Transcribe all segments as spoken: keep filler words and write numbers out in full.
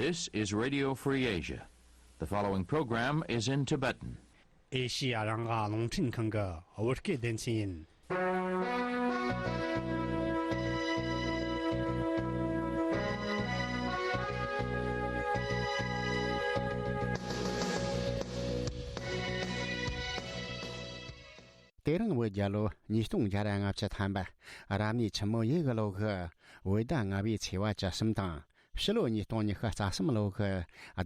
This is Radio Free Asia. The following program is in Tibetan. ཨེ་ཤི་ཡ་རང་དབང་རླུང་འཕྲིན་ཁང་གི་བོད་སྐད་སྡེ་ཚན་ཡིན། དེ་རིང་བོད་རྒྱལ་ལོ་ཉིས་སྟོང་བརྒྱ་ར་ལྔ་བཅུ་ཐམ་པ། རབ་གནས་ཆུ་མོ་ཡོས་གི་ལོ་གི་བོད་ཟླ་ལྔ་པའི་ཚེས་པ་བཅུ་གསུམ་དང་། ཕྱི་ལོ་ཉིས་སྟོང་ཉི་ཤུ་རྩ་གསུམ་ལོ་གི་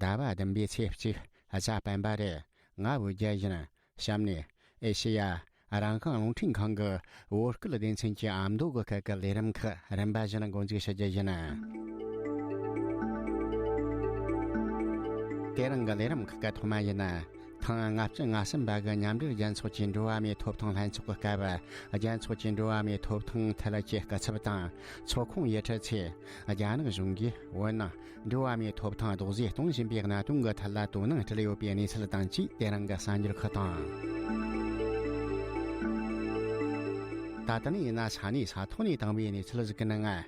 ཟླ་བ་བདུན་པའི་ཚེས་གཅིག་གཟའ་སྤེན་པ་རེད། ང་བོད་རྒྱལ་ཡིན། གཤམ་ནས་ཨེ་ཤེ་ཡ་རང་དབང་རླུང་འཕྲིན་ཁང་གི་བོད་སྐད་སྡེ་ཚན་གྱི་ཨ་མདོ་གི་སྐད་ཀྱི་ལས་རིམ་ཁག་རིམ་པ་བཞིན་འགོ་འཛུགས་ཞུ་རྒྱུ་ཡིན། དེ་རིང་གི་ལས་རིམ་ཁག་གི་ཐོག་མ་ཡིན། ཐེངས་ལྔ་བཅུ་ང་གསུམ་པ་གི་མཉམ་འབྲེལ་རྒྱལ་ཚོགས་ཀྱི་འགྲོ་བ་མིའི་ཐོབ་ཐང་ལྷན་ཚོགས་ཀྱི་སྐབས། རྒྱལ་ཚོགས་ཀྱི་འགྲོ་བ་མིའི་ཐོབ་ཐང་ཐད་ཀྱི་སྐུ་ཚབ་དང་ཚོགས་ཁོངས་ཡུལ་གྲུ་ཚོས་རྒྱ་ནག་གཞུང་གིས་བོད་ནང་འགྲོ་བ་མིའི་ཐོབ་ཐང་རྡོག་རྫིས་གཏོང་བཞིན་པའི་གནད་དོན་གྱི་ཐད་ལ་དོ་སྣང་སྤྲད་ཡོད་པའི་གནས་ཚུལ་དང་བཅས། དེ་རིང་གི་གསར་འགྱུར་ཁག་དང་། ད་ལྟ་ནས་ཡིན་ན་ས་གནས་ས་ཐོག་ནས་བཏང་བའི་གནས་ཚུལ་ཞིག་གི་ནང་།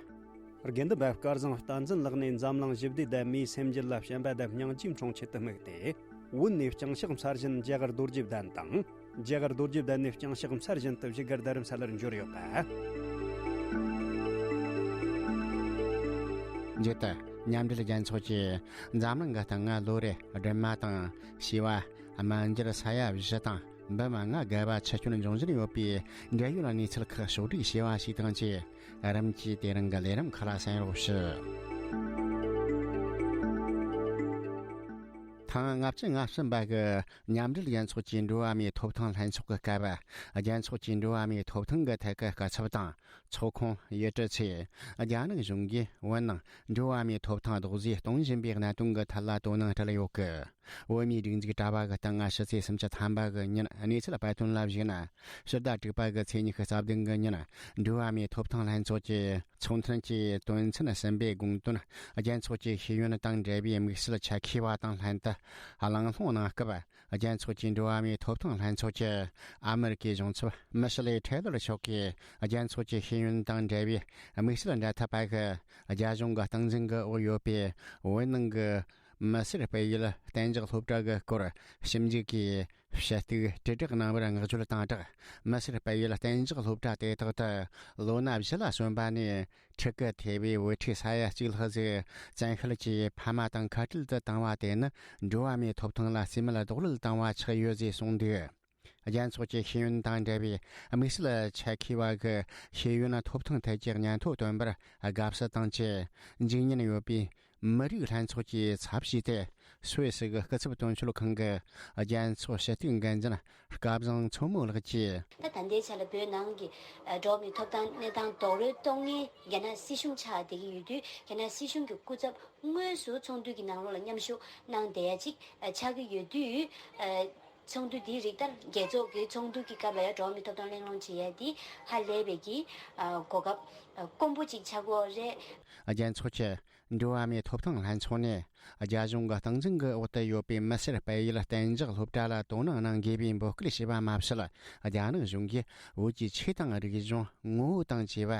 དགེ་འདུན་པ་སྐལ་བཟང་བསྟན་འཛིན་ལགས་ནས་འཛམ་གླིང་ཞི་བདེ་དང་མིའི་སེམས་རྒྱུད་ལ་བྱམས་པ་དང་སྙིང་རྗེའི་འཕྲེང་ཆེད་དུ་དམིགས་ཏེ། བོད་ནས་ལྕང་གཤེགས་མཚར་ཅན་རྒྱ་གར་རྡོ་རྗེ་གདན་དང་། རྒྱ་གར་རྡོ་རྗེ་གདན་ནས་ལྕང་གཤེགས་མཚར་ཅན་དུ་བཞུགས་སྒར་རྡ་རམ་ས་ལར་འབྱོར་ཡོད་པ། མཇུག་ཏུ་མཉམ་འབྲེལ་རྒྱལ་ཚོགས་ཀྱིས་འཛམ་གླིང་གི་སྟེང་ལོ་རེ་སྦྲུམ་མ་དང་བྱིས་པ་སྨན་སྦྱོར་ས་ཡ་བཞི་དང་འབུམ་ལྔ་བརྒལ་བ་འཆི་སྐྱོན་འབྱུང་བཞིན་ཡོད་པའི་འབྲེལ་ཡོད་གནས་ཚུལ་ཁག་ཕྱོགས་བསྒྲིགས་བྱས་པ་ཞིག་དང་བཅས། རིམ་གྱིས་དེ་རིང་གི་ལས་རིམ་ཁག་ལ་གསན་རོགས་ཞུ། ཐེངས་ལྔ་བཅུ་ང་གསུམ་པ་གི་མཉམ་འབྲེལ་རྒྱལ་ཚོགས་ཀྱི་འགྲོ་བ་མིའི་ཐོབ་ཐང་ལྷན་ཚོགས་ཀྱི་སྐབས། རྒྱལ་ཚོགས་ཀྱི་འགྲོ་བ་མིའི་ཐོབ་ཐང་གི་ཐད་ཀྱི་སྐུ་ཚབ་དང་ཚོགས་ཁོངས་ཡུལ་གྲུ་ཚོས་རྒྱ་ནག་གཞུང་གིས་བོད་ནང་འགྲོ་བ་མིའི་ཐོབ་ཐང་རྡོག་རྫིས་གཏོང་བཞིན་པའི་གནད་དོན་གྱི་ཐད་ལ་དོ་སྣང་སྤྲད་ཡོད་སྐད། བོད་མིའི་སྒྲིག་འཛུགས་དྲ་བ་གི་སྟེང་ཕྱི་ཚེས་སུམ་ཅུ་ཐམ་པ་གི་ཉིན་གནས་ཚུལ་སྤེལ་དོན་ལ་གཞིགས་ན། ཕྱི་ཟླ་དྲུག་པ་གི་ཚེས་ཉི་ཤུ་རྩ་བདུན་གི་ཉིན་འགྲོ་བ་མིའི་ཐོབ་ཐང་ལྷན་ཚོགས་ཀྱི་ཚོགས་མཐུན་གྱི་དོན་ཚན་གསུམ་པའི་དགོངས་དོན་རྒྱལ་ཚོགས་ཀྱི་ཤེས་ཡོན་དང་འབྲེལ་བའི་དམིགས་བསལ་ཆེད་མཁས་པ་དང་ལྷན་དུ་གླེང་སློང་གནང་སྐབས། རྒྱལ་ཚོགས་ཀྱི་འགྲོ་བ་མིའི་ཐོབ་ཐང་ལྷན་ཚོགས་ཀྱི་ཨ་མེ་རི་ཀའི་གཞུང་ཚབ་མི་ཤི་ལི་ཁྲེ་ལར་མཆོག་གིས། རྒྱལ་ཚོགས་ཀྱི་ཤེས་ཡོན་དང་འབྲེལ་བའི་དམིགས་བསལ་འབྲེལ་མཐུད་པ་གི་རྒྱ་གཞུང་གི་སྟངས་འཛིན་གྱི་འོག་ཡོད་པའི་བོད་ནང་གི་མི་སེར་སྤེལ་ཡུལ་གཏན་འཇགས་སློབ་གྲྭ་གི་སྐོར་ཞིབ་འཇུག་གིས་ཞུ་གཏུག་དྲིལ་བསྒྲགས་གནང་བར་བསྔགས་བརྗོད་དང་སྦྲགས། མི་སེར་སྤེལ་ཡུལ་གཏན་འཇགས་སློབ་གྲྭ་དེ་དག་ཏུ་ལོ་ན་བཞི་ལ་སོན་པ་ནས་ཕྲུ་གུ་ཐེ་བའི་བུ་ཕྲུག་ས་ཡ་གཅིག་ལྷག་ཟིག་བཙན་ཤེད་ཀྱིས་ཕ་མ་དང་ཁ་བྲལ་དུ་བཏང་བ་དེ་ནི་འགྲོ་བ་མིའི་ཐོབ་ཐང་ལ་རྩིས་མེད་རྡོག་རོལ་བཏང་བ་ཆགས་ཡོད་ཅེས་གསུངས་འདུག། རྒྱལ་ཚོགས་ཀྱི་ཤེས་ཡོན་དང་འབྲེལ་བའི་དམིགས་བསལ་ཆེད་མཁས་པ་གི་ཤེས་ཡོན་ཐོབ་ཐང་ཐད་ཀྱི་སྙན་ཐོ་བཏོན་པར་དགའ་བསུ་དང་བཅས། འཇིགས་ཉེན་ཡོད་པའི་མི་རིགས་ལྷན་ཚོགས་ཀྱི་ཚབ་བྱས་ཏེ། སུད་སི་གི་སྐུ་ཚབ་དོན་གཅོད་ཁང་གི་རྒྱལ་ཚོགས་ཞུ་གཏུག་འགན་འཛིན་སྐལ་བཟང་མཚོ་མོ་ལགས་ཀྱིས། ད་ད་ལྟའི་ཆ་ལ་བོད་ནང་གི་ཨ་འགྲོ་བ་མིའི་ཐོབ་ཐང་གནས་སྟངས་རྡོག་རོལ་གཏོང་མཁན་རྒྱ་ནག་སྲིད་གཞུང་ཆགས་བསྡད་ཀྱི་ཡོད་དུས། རྒྱ་ནག་སྲིད་གཞུང་གི་སྐུ་ཚབ་དངོས་སུ་ཚོགས་འདུ་གི་ནང་ལོགས་ལ་མཉམ་ཞུགས་གནང་བསྡད་ཡ་ཅིག་ཨ་ཆགས་ཀྱི་ཡོད་དུས། ཨ་ཚོགས་འདུ་འདིའི་རིགས་ལྟར་རྒྱལ་ཚོགས་ཀྱི་ཚོགས་འདུ་གི་སྐབས་ལ་ཡང་འགྲོ་བ་མིའི་ཐོབ་ཐང་གླེང་སློང་བྱེད་ཡ་འདི་ཧ་ལས་པའི་གི་ཨ་གོ་སྐབས་ཨ་དཀོན་པོ་ཅིག་ཆགས་ཀྱི་ཡོད་རེད། རྒྱལ་ཚོགས་ཀྱི་འགྲོ་བ་མིའི་ཐོབ་ཐང་ལྷན་ཚོགས་ནས་རྒྱ་གཞུང་གི་སྟངས་འཛིན་གྱི་འོག་ཏུ་ཡོད་པའི་མི་སེར་སྤེལ་ཡུལ་གཏན་འཇགས་སློབ་གྲྭ་ལ་དོ་སྣང་གནང་དགོས་པའི་འབོད་སྐུལ་བྱས་པ་མ་ཟད། རྒྱ་ནག་གཞུང་གིས་བོད་ཀྱི་ཆོས་དང་རིག་གཞུང་ངོ་བོ་དང་བཅས་པ་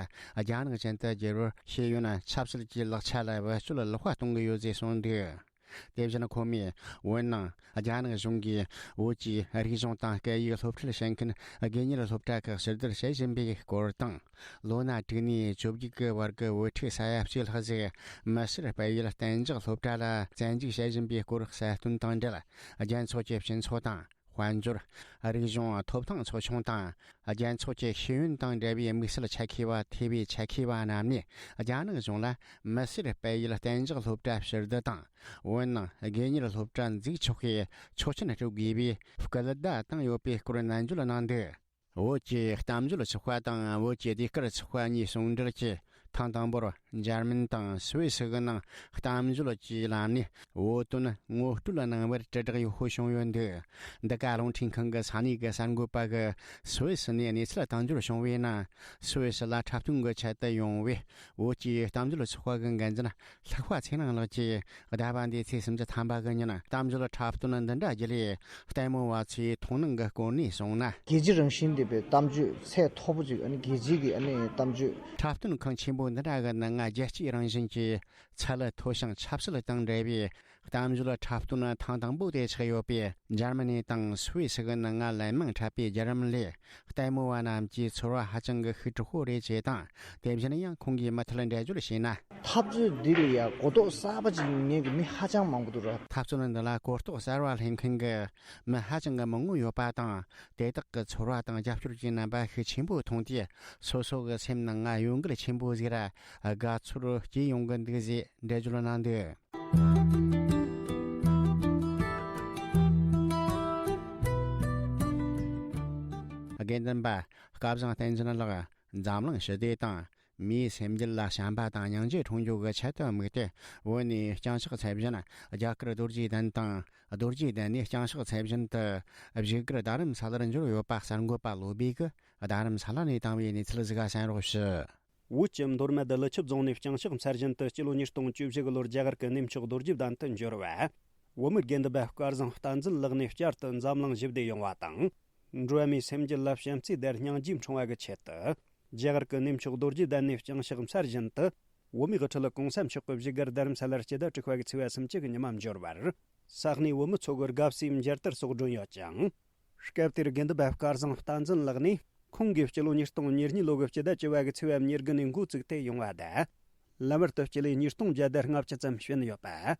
རྒྱ་ནག་ཅན་དུ་བསྒྱུར་བར་ཤེས་ཡོན་ཆབ་སྲིད་ཀྱི་ལག་ཆ་ལ་བེད་སྤྱོད་ལེགས་པ་གཏོང་གི་ཡོད་ཅེས་གསུངས་འདུག། དེ་བཞིན་ཁོ་མོས་བོད་ནང་རྒྱ་ནག་གཞུང་གིས་བོད་ཀྱི་རིག་གཞུང་དང་སྐད་ཡིག་སློབ་ཁྲིད་བྱེད་མཁན་དགོས་གཉེར་སློབ་གྲྭ་ཁག་ཕྱིར་བསྡུ་བྱེད་བཞིན་པའི་སྐོར་དང་། ལོ་ན་དྲུག་ནས་བཅོ་བརྒྱད་ཀྱི་བར་གྱི་བུ་ཕྲུག་ས་ཡ་གཅིག་ལྷག་ཟིག་མི་སེར་སྤེལ་ཡུལ་གཏན་འཇགས་སློབ་གྲྭ་ལ་བཙན་འཇུག་བྱེད་བཞིན་པའི་སྐོར་གསལ་སྟོན་དང་འབྲེལ། རྒྱལ་ཚོགས་ཀྱི་སྤྱི་ཚོགས་དང་དཔལ་འབྱོར། རིག་གཞུང་ཐོབ་ཐང་ཚོགས་ཆུང་དང་། རྒྱལ་ཚོགས་ཀྱི་ཤེས་ཡོན་དང་འབྲེལ་བའི་དམིགས་བསལ་ཆེད་མཁས་པ་ཐེ་བའི་ཆེད་མཁས་པ་རྣམས་ནས་རྒྱ་ནག་གཞུང་ལ་མི་སེར་སྤེལ་ཡུལ་གཏན་འཇགས་སློབ་གྲྭ་ཕྱིར་བསྡུ་དང་། བོད་ནང་དགོས་གཉེར་སློབ་གྲྭ་འཛུགས་ཆོག་པའི་ཆོག་མཆན་སྤྲོད་དགོས་པའི་སྐུལ་བརྡ་བཏང་ཡོད་པའི་སྐོར་ནན་བརྗོད་གནང་འདུག། བོད་ཀྱི་གཏམ་བརྗོད་ཚོགས་པ་དང་བོད་ཀྱི་ཟློས་གར་ཚོགས་པ་གཉིས་ཟུང་འབྲེལ་གྱིས། ཐེངས་དང་པོར་འཇར་མན་དང་སུད་སི་གི་ནང་གཏམ་བརྗོད་ཀྱི་ལམ་ནས་བོད་དོན་ངོ་སྤྲོད་གནང་བར་དྲིལ་བསྒྲགས་ཡག་པོ་བྱུང་ཡོད་འདུག། འདི་ག་རླུང་འཕྲིན་ཁང་གི་ས་གནས་ཀྱི་གསར་འགོད་པ་གིས་སུད་སི་ནས་གནས་ཚུལ་དང་འབྱོར་བྱུང་བའི་ནང་། སུད་སི་ལ་འཁྲབ་སྟོན་གྱི་ཆེད་དུ་ཡོང་བའི་བོད་ཀྱི་གཏམ་བརྗོད་ཚོགས་པ་གི་འགན་འཛིན་ལྷག་པ་ཚེ་རིང་ལགས་ཀྱིས། ཟླ་བ་འདིའི་ཚེས་སུམ་ཅུ་ཐམ་པ་གི་ཉིན་གཏམ་བརྗོད་འཁྲབ་སྟོན་འདི་འདྲ་བརྒྱུད་ལས་ལྟད་མོ་བ་ཚོའི་མཐོང་སྣང་གི་སྐོར་ནས་གསུངས་ན། རྒྱལ་སྤྱི་རང་བཞིན་ལྡན་པའི་གཏམ་བརྗོད་ཚད་མཐོ་པོ་ཅིག་ཨ་ནི་རྒྱལ་སྤྱི་གི་ཨ་ནི་གཏམ་བརྗོད། འཁྲབ་སྟོན་ཁང་ཆེན་པོ། འདི་འདྲ་གི་ནད་ང་རྒྱལ་སྤྱིའི་རང་བཞིན་གྱི་ཚད་ལ་མཐོ་ཞིང་ཆབ་སྲིད་དང་འབྲེལ་བའི་གཏམ་བརྗོད་འཁྲབ་སྟོན་ཐེངས་དང་པོ་དེ་ཆགས་ཡོད་པས། འཇར་མ་ནི་དང་སུད་སི་གི་ནད་ང་ལན་མང་འཁྲབ་པའི་བརྒྱུད་རིམ་ལས། ལྟད་མོ་བ་རྣམས་ཀྱི་ཚོར་བ་ཧ་ཅང་གི་ཤུགས་དྲག་པོ་རེད་ཅེས་དང་། དེ་བཞིན་ཡང་ཁོང་གིས་མུ་མཐུད་འགྲེལ་བརྗོད་བྱས་ན། འཐབ་རྩོད་འདི་ལ་ཡ་གོ་རྟོགས་གསར་པ་ཅིག་ཉན་གི་མི་ཧ་ཅང་མང་པོ་འདུག་ར། འཐབ་རྩོད་འདི་ལ་གོ་རྟོགས་གསར་བ་ལེན་མཁན་གྱི་མི་ཧ་ཅང་གི་མང་པོ་ཡོད་པ་དང་། དེ་དག་གི་ཚོར་བ་དང་རྒྱབ་སྐྱོར་གྱི་རྣམ་པ་ཤུགས་ཆེན་པོ་མཐོང་དུས། སོ་སོ་གི་སེམས་ནང་ང་གཡོ་འགུལ་ཆེན་པོ་ཟིག་ར་དགའ་ཚོར་སྐྱེ་ཡོང་གི་འདུག་ཅེས་འགྲེལ་བརྗོད་གནང་འདུག། དགེ་འདུན་པ་སྐལ་བཟང་བསྟན་འཛིན་ལགས། འཛམ་གླིང་ཞི་བདེ་དང་མིའི་སེམས་རྒྱུད་ལ་བྱམས་པ་དང་སྙིང་རྗེ་འཁྲུངས་རྒྱུ་གི་ཆེད་དུ་དམིགས་ཏེ། བོད་ནས་བརྐྱངས་ཕྱོགས་ཚད་གཞི་ན་རྒྱ་གར་རྡོ་རྗེ་གདན་དང་། རྡོ་རྗེ་གདན་ནས་བརྐྱངས་ཕྱོགས་ཚད་གཞི་ན་བཞུགས་སྒར་རྡ་རམ་ས་ལར་འབྱོར་ཡོད་པ་གསར་འགོད་པ་བློ་བྷེ་གིས་རྡ་རམ་ས་ལ་ནས་བཏང་བའི་གནས་ཚུལ་ཟིག་གསན་རོགས་ཞུ། བོད་ཀྱི་མདོ་སྨད་ཀླུ་ཆུ་རྫོང་ནས་བརྐྱངས་ཕྱོགས་ཚད་གཞི་ན་སྤྱི་ལོ་ཉིས་སྟོང་བཅུ་བཞི་གི་ལོར་རྒྱ་གར་གྱི་གནས་མཆོག་རྡོ་རྗེ་གདན་དུ་འབྱོར་བ། བོད་མི་དགེ་འདུན་པ་སྐལ་བཟང་བསྟན་འཛིན་ལགས་ནས་བསྐྱར་དུ་འཛམ་གླིང་ཞི་བདེ་ཡོང་བ་དང་། འགྲོ་བ་མིའི་སེམས་རྒྱུད་ལ་བྱམས་བརྩེའི་དར་སྙིང་རྗེ་འཁྲུངས་པ་གི་ཆེད་དུ། རྒྱ་གར་གྱི་གནས་མཆོག་རྡོ་རྗེ་གདན་ནས་བརྐྱངས་ཕྱོགས་ཚད་གཞི་ན་བོད་མིའི་དབུ་ཁྲིད་གོང་ས་མཆོག་གི་བཞུགས་སྒར་རྡ་རམ་ས་ལར་སྤྱི་ཟླ་དྲུག་པ་གི་ཚེས་པ་སུམ་ཅུ་གི་ཉི་མ་འབྱོར་བར། ས་གནས་བོད་མི་ཚོ་གི་དགའ་བསུའི་མཇལ་དར་སོགས་བསྒྲོན་ཡོད་ཅིང་། སྐབས་དེར་དགེ་འདུན་པ་སྐལ་བཟང་བསྟན་འཛིན་ལགས་ནས། ཁོང་གིས་སྤྱི་ལོ་ཉིས་སྟོང་ཉེར་གཉིས་ལོ་གི་སྤྱི་ཟླ་བཅུ་པ་གི་ཚེས་པ་ཉེར་དགུ་ནས་འགོ་བཙུགས་ཏེ་ཡོང་བ་དང་། ལམ་བར་དུ་སྤྱི་ལེ་ཉིས་སྟོང་བརྒྱ་དང་ལྔ་བཅུ་ཙམ་ཕྱིན་ཡོད་པ།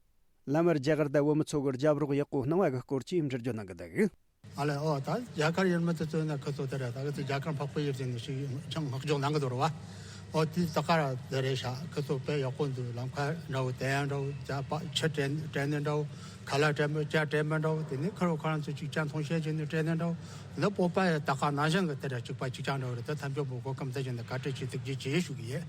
ལམ་བར་རྒྱ་གར་དང་བོད་མི་ཚོ་གི་རྒྱབ་རོགས་ཡག་པོ་གནང་བ་གི་སྐོར་གྱི་འགྲེལ་བརྗོད་གནང་གི་འདུག། ཨ་ལས། ཨོ། ད་རྒྱ་གར་ཡུལ་མི་དེ་ཚོ་ནི་ཁི་ཚོ་དེ་རེད། ད་གི་ཚོ་རྒྱ་གར་འཕགས་པའི་ཡུལ་ཟེར་ནས་ཞིག་ཅང་བསྔགས་བརྗོད་གནང་གི་འདུག་རེད་བ། ཨོ། དེ་ད་ག་ར་དེ་རེད་ཤག། ཁི་ཚོ་དཔེ་ཡག་པོ་འདུག། ལམ་ཁ་འདྲ་བོ་དེ་ཡང་འདྲ་བོ། རྒྱ་པ་ཆུ་དྲན་དྲན་ནས་འདྲ་བོ། ཁ་ལག་དྲན་པ་ཇ་དྲན་པ་འདྲ་བོ། དེ་ནས་ཁ་རོག་ཁ་རང་ཚོ་གཅིག་ཅང་མཐོང་བཤད་བྱས་ནས་དྲན་ནས་འདྲ་བོ། འདི་སྤོབས་པ་ཡང་ད་ག་ནང་བཞིན་གི་དེ་འདྲ་གཅིག་པ་གཅིག་རྐྱང་འདྲ་བོ་རེད། ད་ཐམས་ཅད་པོ་གོ་སྐབས་འདི་བཞིན་དུ་བཀའ་དྲིན་ཆེ་ཐུགས་རྗེ་ཆེ་ཞུ་གི་ཡིན།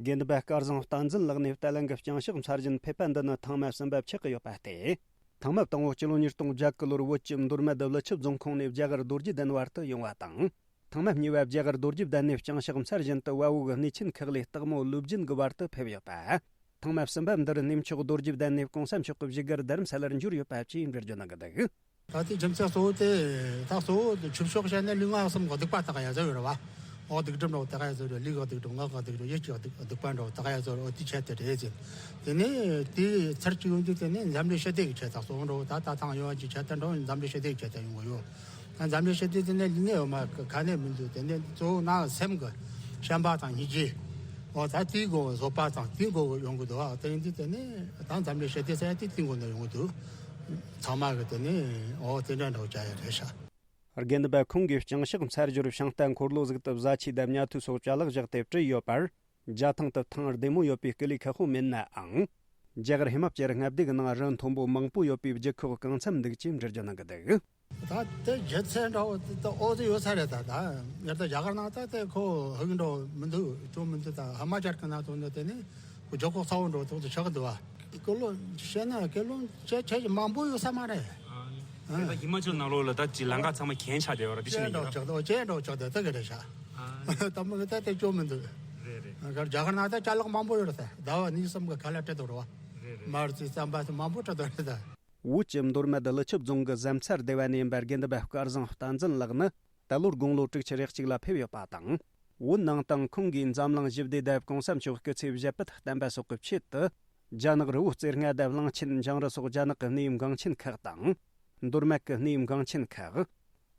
དགེ་འདུན་པ་སྐལ་བཟང་བསྟན་འཛིན་ལགས་ནས་བརྟན་ལྷིང་གི་བརྐྱངས་ཕྱོགས་ཚད་གཞི་ན་ཕེབས་པ་འདི་ནི་ཐེངས་མ་གསུམ་པ་ཆགས་ཀྱི་ཡོད་པ་སྟེ། ཐེངས་མ་དང་པོ་སྤྱི་ལོ་ཉིས་སྟོང་བརྒྱད་གི་ལོར་བོད་ཀྱི་མདོ་སྨད་ཀླུ་ཆུ་རྫོང་ཁོངས་ནས་རྒྱ་གར་རྡོ་རྗེ་གདན་བར་དུ་ཡོང་བ་དང་། ཐེངས་མ་གཉིས་པ་རྒྱ་གར་རྡོ་རྗེ་གདན་ནས་བརྐྱངས་ཕྱོགས་ཚད་གཞི་ན་བལ་པོ་གི་གནས་ཆེན་ཁག་ལས་སྟག་མོ་ཀླུ་སྦྱིན་གྱི་བར་དུ་ཕེབས་ཡོད་པ། ཐེངས་མ་གསུམ་པ་འདིར་གནས་མཆོག་རྡོ་རྗེ་གདན་ནས་གོང་ས་མཆོག་གི་བཞུགས་སྒར་རྡ་རམ་ས་ལར་འབྱོར་ཡོད་པ་བཅས་འགྲེལ་བརྗོད་གནང་གི་འདུག། ད་ལྟའི་རྒྱུ་མཚན་གཙོ་བོ་དེ། ད་གཙོ་བོ་ཆོས་ཕྱོགས་བཤད་ན་ལུས་ངག་གསུམ་གྱི་སྡིག་པ་དག་ཡ་ཟེར་ཡོད་རེད་བ། འོག་སྡིག་སྒྲིབ་འདྲ་བོ་དག་ཡ་ཟེར་རེད། ལུས་ཀྱི་སྡིག་སྒྲིབ། ངག་གི་སྡིག་སྒྲིབ། ཡིད་ཀྱི་སྡིག་སྡིག་པ་འདྲ་བོ་དག་ཡ་ཟེར་རེད། འོ་དེའི་ཆེད་དུ་རེད་ཟེར། དེ་ནས་དེའི་ཚར་གཅིག་ཡོང་དུས་དེ་ནས་འཛམ་གླིང་ཞི་བདེ་གི་ཆེད་དུ་གཙོ་བོ་འདྲ་བོ། ད་ད་ཐེངས་ཡོང་བ་གི་ཆེད་དུ་འདྲ་བོ་འཛམ་གླིང་ཞི་བདེ་གི་ཆེད་དུ་ཡོང་གི་ཡོད། ད་འཛམ་གླིང་ཞི་བདེ་དེ་ནས་ལུས་ནས་ཡོད་མ་ག་ནས་མི་འདུག། དེ་ནས་གཙོ་བོ་ནང་སེམས་ཀྱི་བྱམས་པ་དང་སྙིང་རྗེ། འོ་ད་དེའི་སྒོ་བཟོད་པ་དང་དེའི་སྒོ་ཡོང་གི་འདུག། ཨ། དེ་ཡིན་དུས་དེ་ནས་ད་འཛམ་གླིང་ཞི་བདེ་ཟེར་ཡ་དེ་དེའི་སྒོ་ནས་ཡོང་གི་འདུག། ཚང་མ་གི་དེ་ནས་འོ་དེ་འདྲ་འདྲ་བོ་བྱ་ཡ་རེད་ཤག། དགེ་འདུན་པ་ཁོང་གིས་བརྐྱངས་ཕྱོགས་ཚད་གཞི་ན་ཤིང་རྟ་འཁོར་ལོ་ཟིག་ཏུ་བཟའ་ཆས་དང་ཉལ་ཐུལ་སོགས་ཅ་ལག་བཞག་སྟེ་བྲིས་ཡོད་པར། རྒྱ་ཐང་དུ་ཐང་བདེ་མོ་ཡོད་པའི་སྐུ་ལུས་ཁག་པོ་མེད་ནའང་། རྒྱ་གར་ཧི་མ་ཅལ་མངའ་སྡེ་གི་ནང་རི་མཐོན་པོ་མང་པོ་ཡོད་པའི་རྒྱུ་ཁོག་གང་འཚམ་འདུག་ཅེས་འགྲེལ་བརྗོད་གནང་གི་འདུག། ད་དེ་རྒྱུ་མཚན་འདྲ་བོ་དེ་ད་ཨོ་ཙི་ཡོད་ས་རེད། ད་ད་ཡར་ད་རྒྱ་གར་ནང་ད་དེ་ཁོ་ཧུག་འགྲོ་མི་འདུག། ཅུང་མི་འདུག། ད་ཧི་མ་ཅལ་གི་ནང་དུ་འདུག། དེ་ནི་ཁོ་རྒྱུ་ཁོག་ཚ་བོ་འགྲོ་ཐོག་ཏུ་ཆགས་འདུག་བ། ཀི་ལོ་བཤད་ན་ཀི་ལོ་ཆེ་ཆེ་མང་པོ་ཡོད་ས་མ་རེད། ཨ། ཨ། ད་ཧི་མ་ཅལ་ནང་ལོགས་ལ་ད་ཅི་ལམ་ཁ་ཚང་མ་གྱེན་ཆགས་བསྡད་ཡོད་ར། དེ་ཅི་ནས་ཡིན་ར། ཅེ་འདྲ་ཆགས་འདུག། ཅེ་འདྲ་ཆགས་འདུག། ད་གི་རེད་ཤག། ཨ། ད་མི་གི་ད་དེ་སྐྱོ་མི་འདུག། རེད་རེད། རྒྱ་གར་ནང་ད་ཅ་ལག་མང་པོ་ཡོད་རེད། ཟླ་བ་གཉིས་གསུམ་གི་ཁ་ལག་སྤྲད་འདུག་ར་བ། རེད་རེད། མར་ཙི་རྩམ་པ་ཙི་མང་པོ་སྤྲད་འདུག་རེད་ད། བོད་ཀྱི་མདོ་སྨད་ཀླུ་ཆུ་རྫོང་གི་གཟན་རྩར་སྡེ་བ་ནས་ཡིན་པ་དགེ་འདུན་པ་སྐལ་བཟང་བསྟན་འཛིན་ལགས་ནི་ད་ལོར་དགུང་ལོ་དྲུག་ཅུ་རེ་གཅིག་ལ་ཕེབས་ཡོད་པ་དང་། བོད་ནང་དུ་ཁོང་གིས་འཛམ་གླིང་ཞི་བདེ་དང་གོང་ས་མཆོག་སྐུ་ཚེ་ཞབས་པད་བརྟན་པ་སོགས་ཀྱི་ཆེད་དུ། རྒྱ་ནག་རི་བོ་རྩེ་ལྔ་དང་གླང་ཆེན་འཇང་རི་སོགས་རྒྱ་ནག་གི་གནས་ཡུལ་འགངས་ཆེན་ཁག་དང་། མདོ་སྨད་ཀྱི་གནས་ཡུལ་འགངས་ཆེན་ཁག།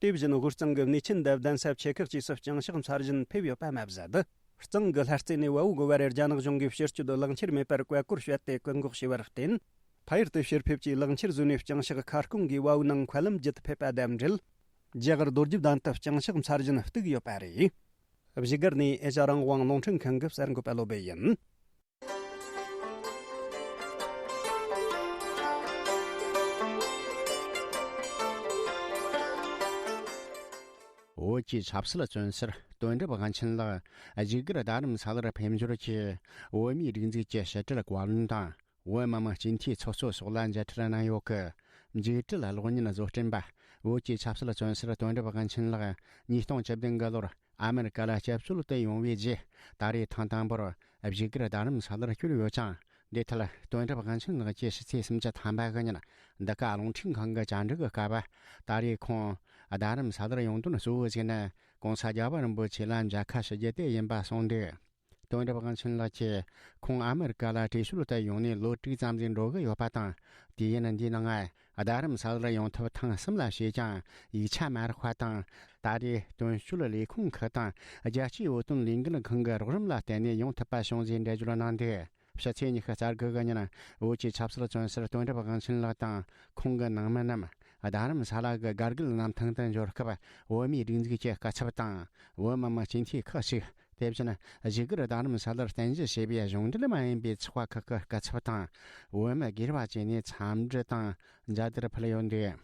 དེ་བཞིན་དབུས་གཙང་གི་གནས་ཆེན་དང་གདན་ས་ཆེ་ཁག་བཅས་སུ་བརྐྱངས་ཕྱོགས་འཚར་བཞིན་ཕེབས་ཡོད་པ་མ་ཟད། གཙང་གི་ལྷ་རྩེ་ནས་བལ་པོ་གི་བར་རྒྱ་ནག་གཞུང་གིས་ཕྱིར་སྐྱོད་ལག་འཁྱེར་མེད་པར་བཀའ་བཀོད་བྱས་ཏེ་བཀག་འགོག་བྱས་པར་བརྟེན། ཕ་ཡུལ་དུ་ཕྱིར་ཕེབས་ཀྱིས་ལག་འཁྱེར་བཟོས་ནས་བརྐྱངས་ཕྱོགས་མཁར་ཁུང་གི་བལ་པོའི་ནང་མཁའ་ལམ་བརྒྱུད་ཕེབས་པ་དང་འབྲེལ། རྒྱ་གར་རྡོ་རྗེ་གདན་དུ་བརྐྱངས་ཕྱོགས་འཚར་བཞིན་བཏུག་ཡོད་པ་རེད། བཞུགས་སྒར་ནས་ཨེ་ཤ་རང་དབང་རླུང་འཕྲིན་ཁང་གི་གསར་འགོད་པ་བློ་བྷེ་ཡིན། བོད་ཀྱི་ཆབ་སྲིད་བཙོན་ཟུར་དོན་གྲུབ་དབང་ཆེན་ལགས་བཞུགས་སྒར་རྡ་རམ་ས་ལར་ཕེབས་འབྱོར་གྱིས། བོད་མིའི་སྒྲིག་འཛུགས་ཀྱི་ཕྱི་དྲིལ་བཀའ་བློན་དང་། བོད་མི་མང་སྤྱི་འཐུས་ཚོགས་གཙོ་སོགས་ལ་མཇལ་འཕྲད་གནང་ཡོད་སྐུ། མཇུག་སྒྲིལ་གློག་བརྙན་བཟོ་སྐྲུན་པ། བོད་ཀྱི་ཆབ་སྲིད་བཙོན་ཟུར་དོན་གྲུབ་དབང་ཆེན་ལགས་ཉིས་སྟོང་བཅུ་བདུན་གི་ལོར་ཨ་མེ་རི་ཀ་ལ་སྐྱབས་བཅོལ་དུ་ཡོང་བའི་རྗེས། ད་རེས་ཐེངས་དང་པོར་བཞུགས་སྒར་རྡ་རམ་ས་ལར་བསྐྱོད་ཡོད་ཅིང་། འདི་ཐད་དོན་གྲུབ་དབང་ཆེན་ལགས་ཀྱིས་ཕྱི་ཚེས་སུམ་ཅུ་ཐམ་པ་གི་ཉིན་འདི་ག་རླུང་འཕྲིན་ཁང་གི་བཅར་འདྲི་གི་སྐབས། ད་རེས་ཁོང་རྡ་རམ་ས་ལར་ཡོང་དོན་གཙོ་བོ་ཞིག་ནི་༸གོང་ས་༸རྒྱལ་བ་རིན་པོ་ཆེ་ལ་མཇལ་ཁ་ཞུ་རྒྱུ་དེ་ཡིན་པ་གསུངས་འདུག། དོན་གྲུབ་དབང་ཆེན་ལགས་ཀྱིས་ཁོང་ཨ་མི་རི་ཀ་ལ་བྲོས་བྱོལ་དུ་ཡོང་ནས་ལོ་དྲུག་ཙམ་ཞིག་འགྲོ་གི་ཡོད་པ་དང་། དུས་ཡུན་འདིའི་ནང་རྡ་རམ་ས་ལར་ཡོང་ཐབས་ཐེངས་གསུམ་ལ་བྱས་ཀྱང་ཡིག་ཆ་མ་རག་པ་དང་། ད་རེས་དོན་གཅོད་ལས་ཁུངས་ཁག་དང་རྒྱལ་སྤྱིའི་བོད་དོན་ལས་འགུལ་ཁང་གི་རོགས་རམ་ལ་བརྟེན་ནས་ཡོང་ཐུབ་པ་བྱུང་ཞེས་འགྲེལ་བརྗོད་གནང་འདུག། ཕྱི་ཚེས་ཉི་ཤུ་རྩ་དགུ་གི་ཉིན་བོད་ཀྱི་ཆབ་སྲིད་བཙོན་ཟུར་དོན་གྲུབ་དབང་ཆེན་ལགས་དང་ཁོང་གི་ནང་མི་རྣམས་རྡ་རམ་ས་ལ་གི་དགའ་རྒུད་གནམ་ཐང་དུ་འབྱོར་སྐབས། བོད་མིའི་སྒྲིག་འཛུགས་ཀྱི་སྐུ་ཚབ་དང་བོད་མི་མང་སྤྱི་འཐུས་ཁག་ཅིག། དེ་བཞིན་བཞུགས་སྒར་རྡ་རམ་ས་ལར་རྟེན་གཞི་བྱས་པའི་གཞུང་འབྲེལ་མ་ཡིན་པའི་ཚོགས་པ་ཁག་གི་སྐུ་ཚབ་དང་བོད་མི་སྒེར་བ་བཅས་ནས་འཚམས་འདྲི་དང་མཇལ་དར་ཕུལ་ཡོད་འདུག།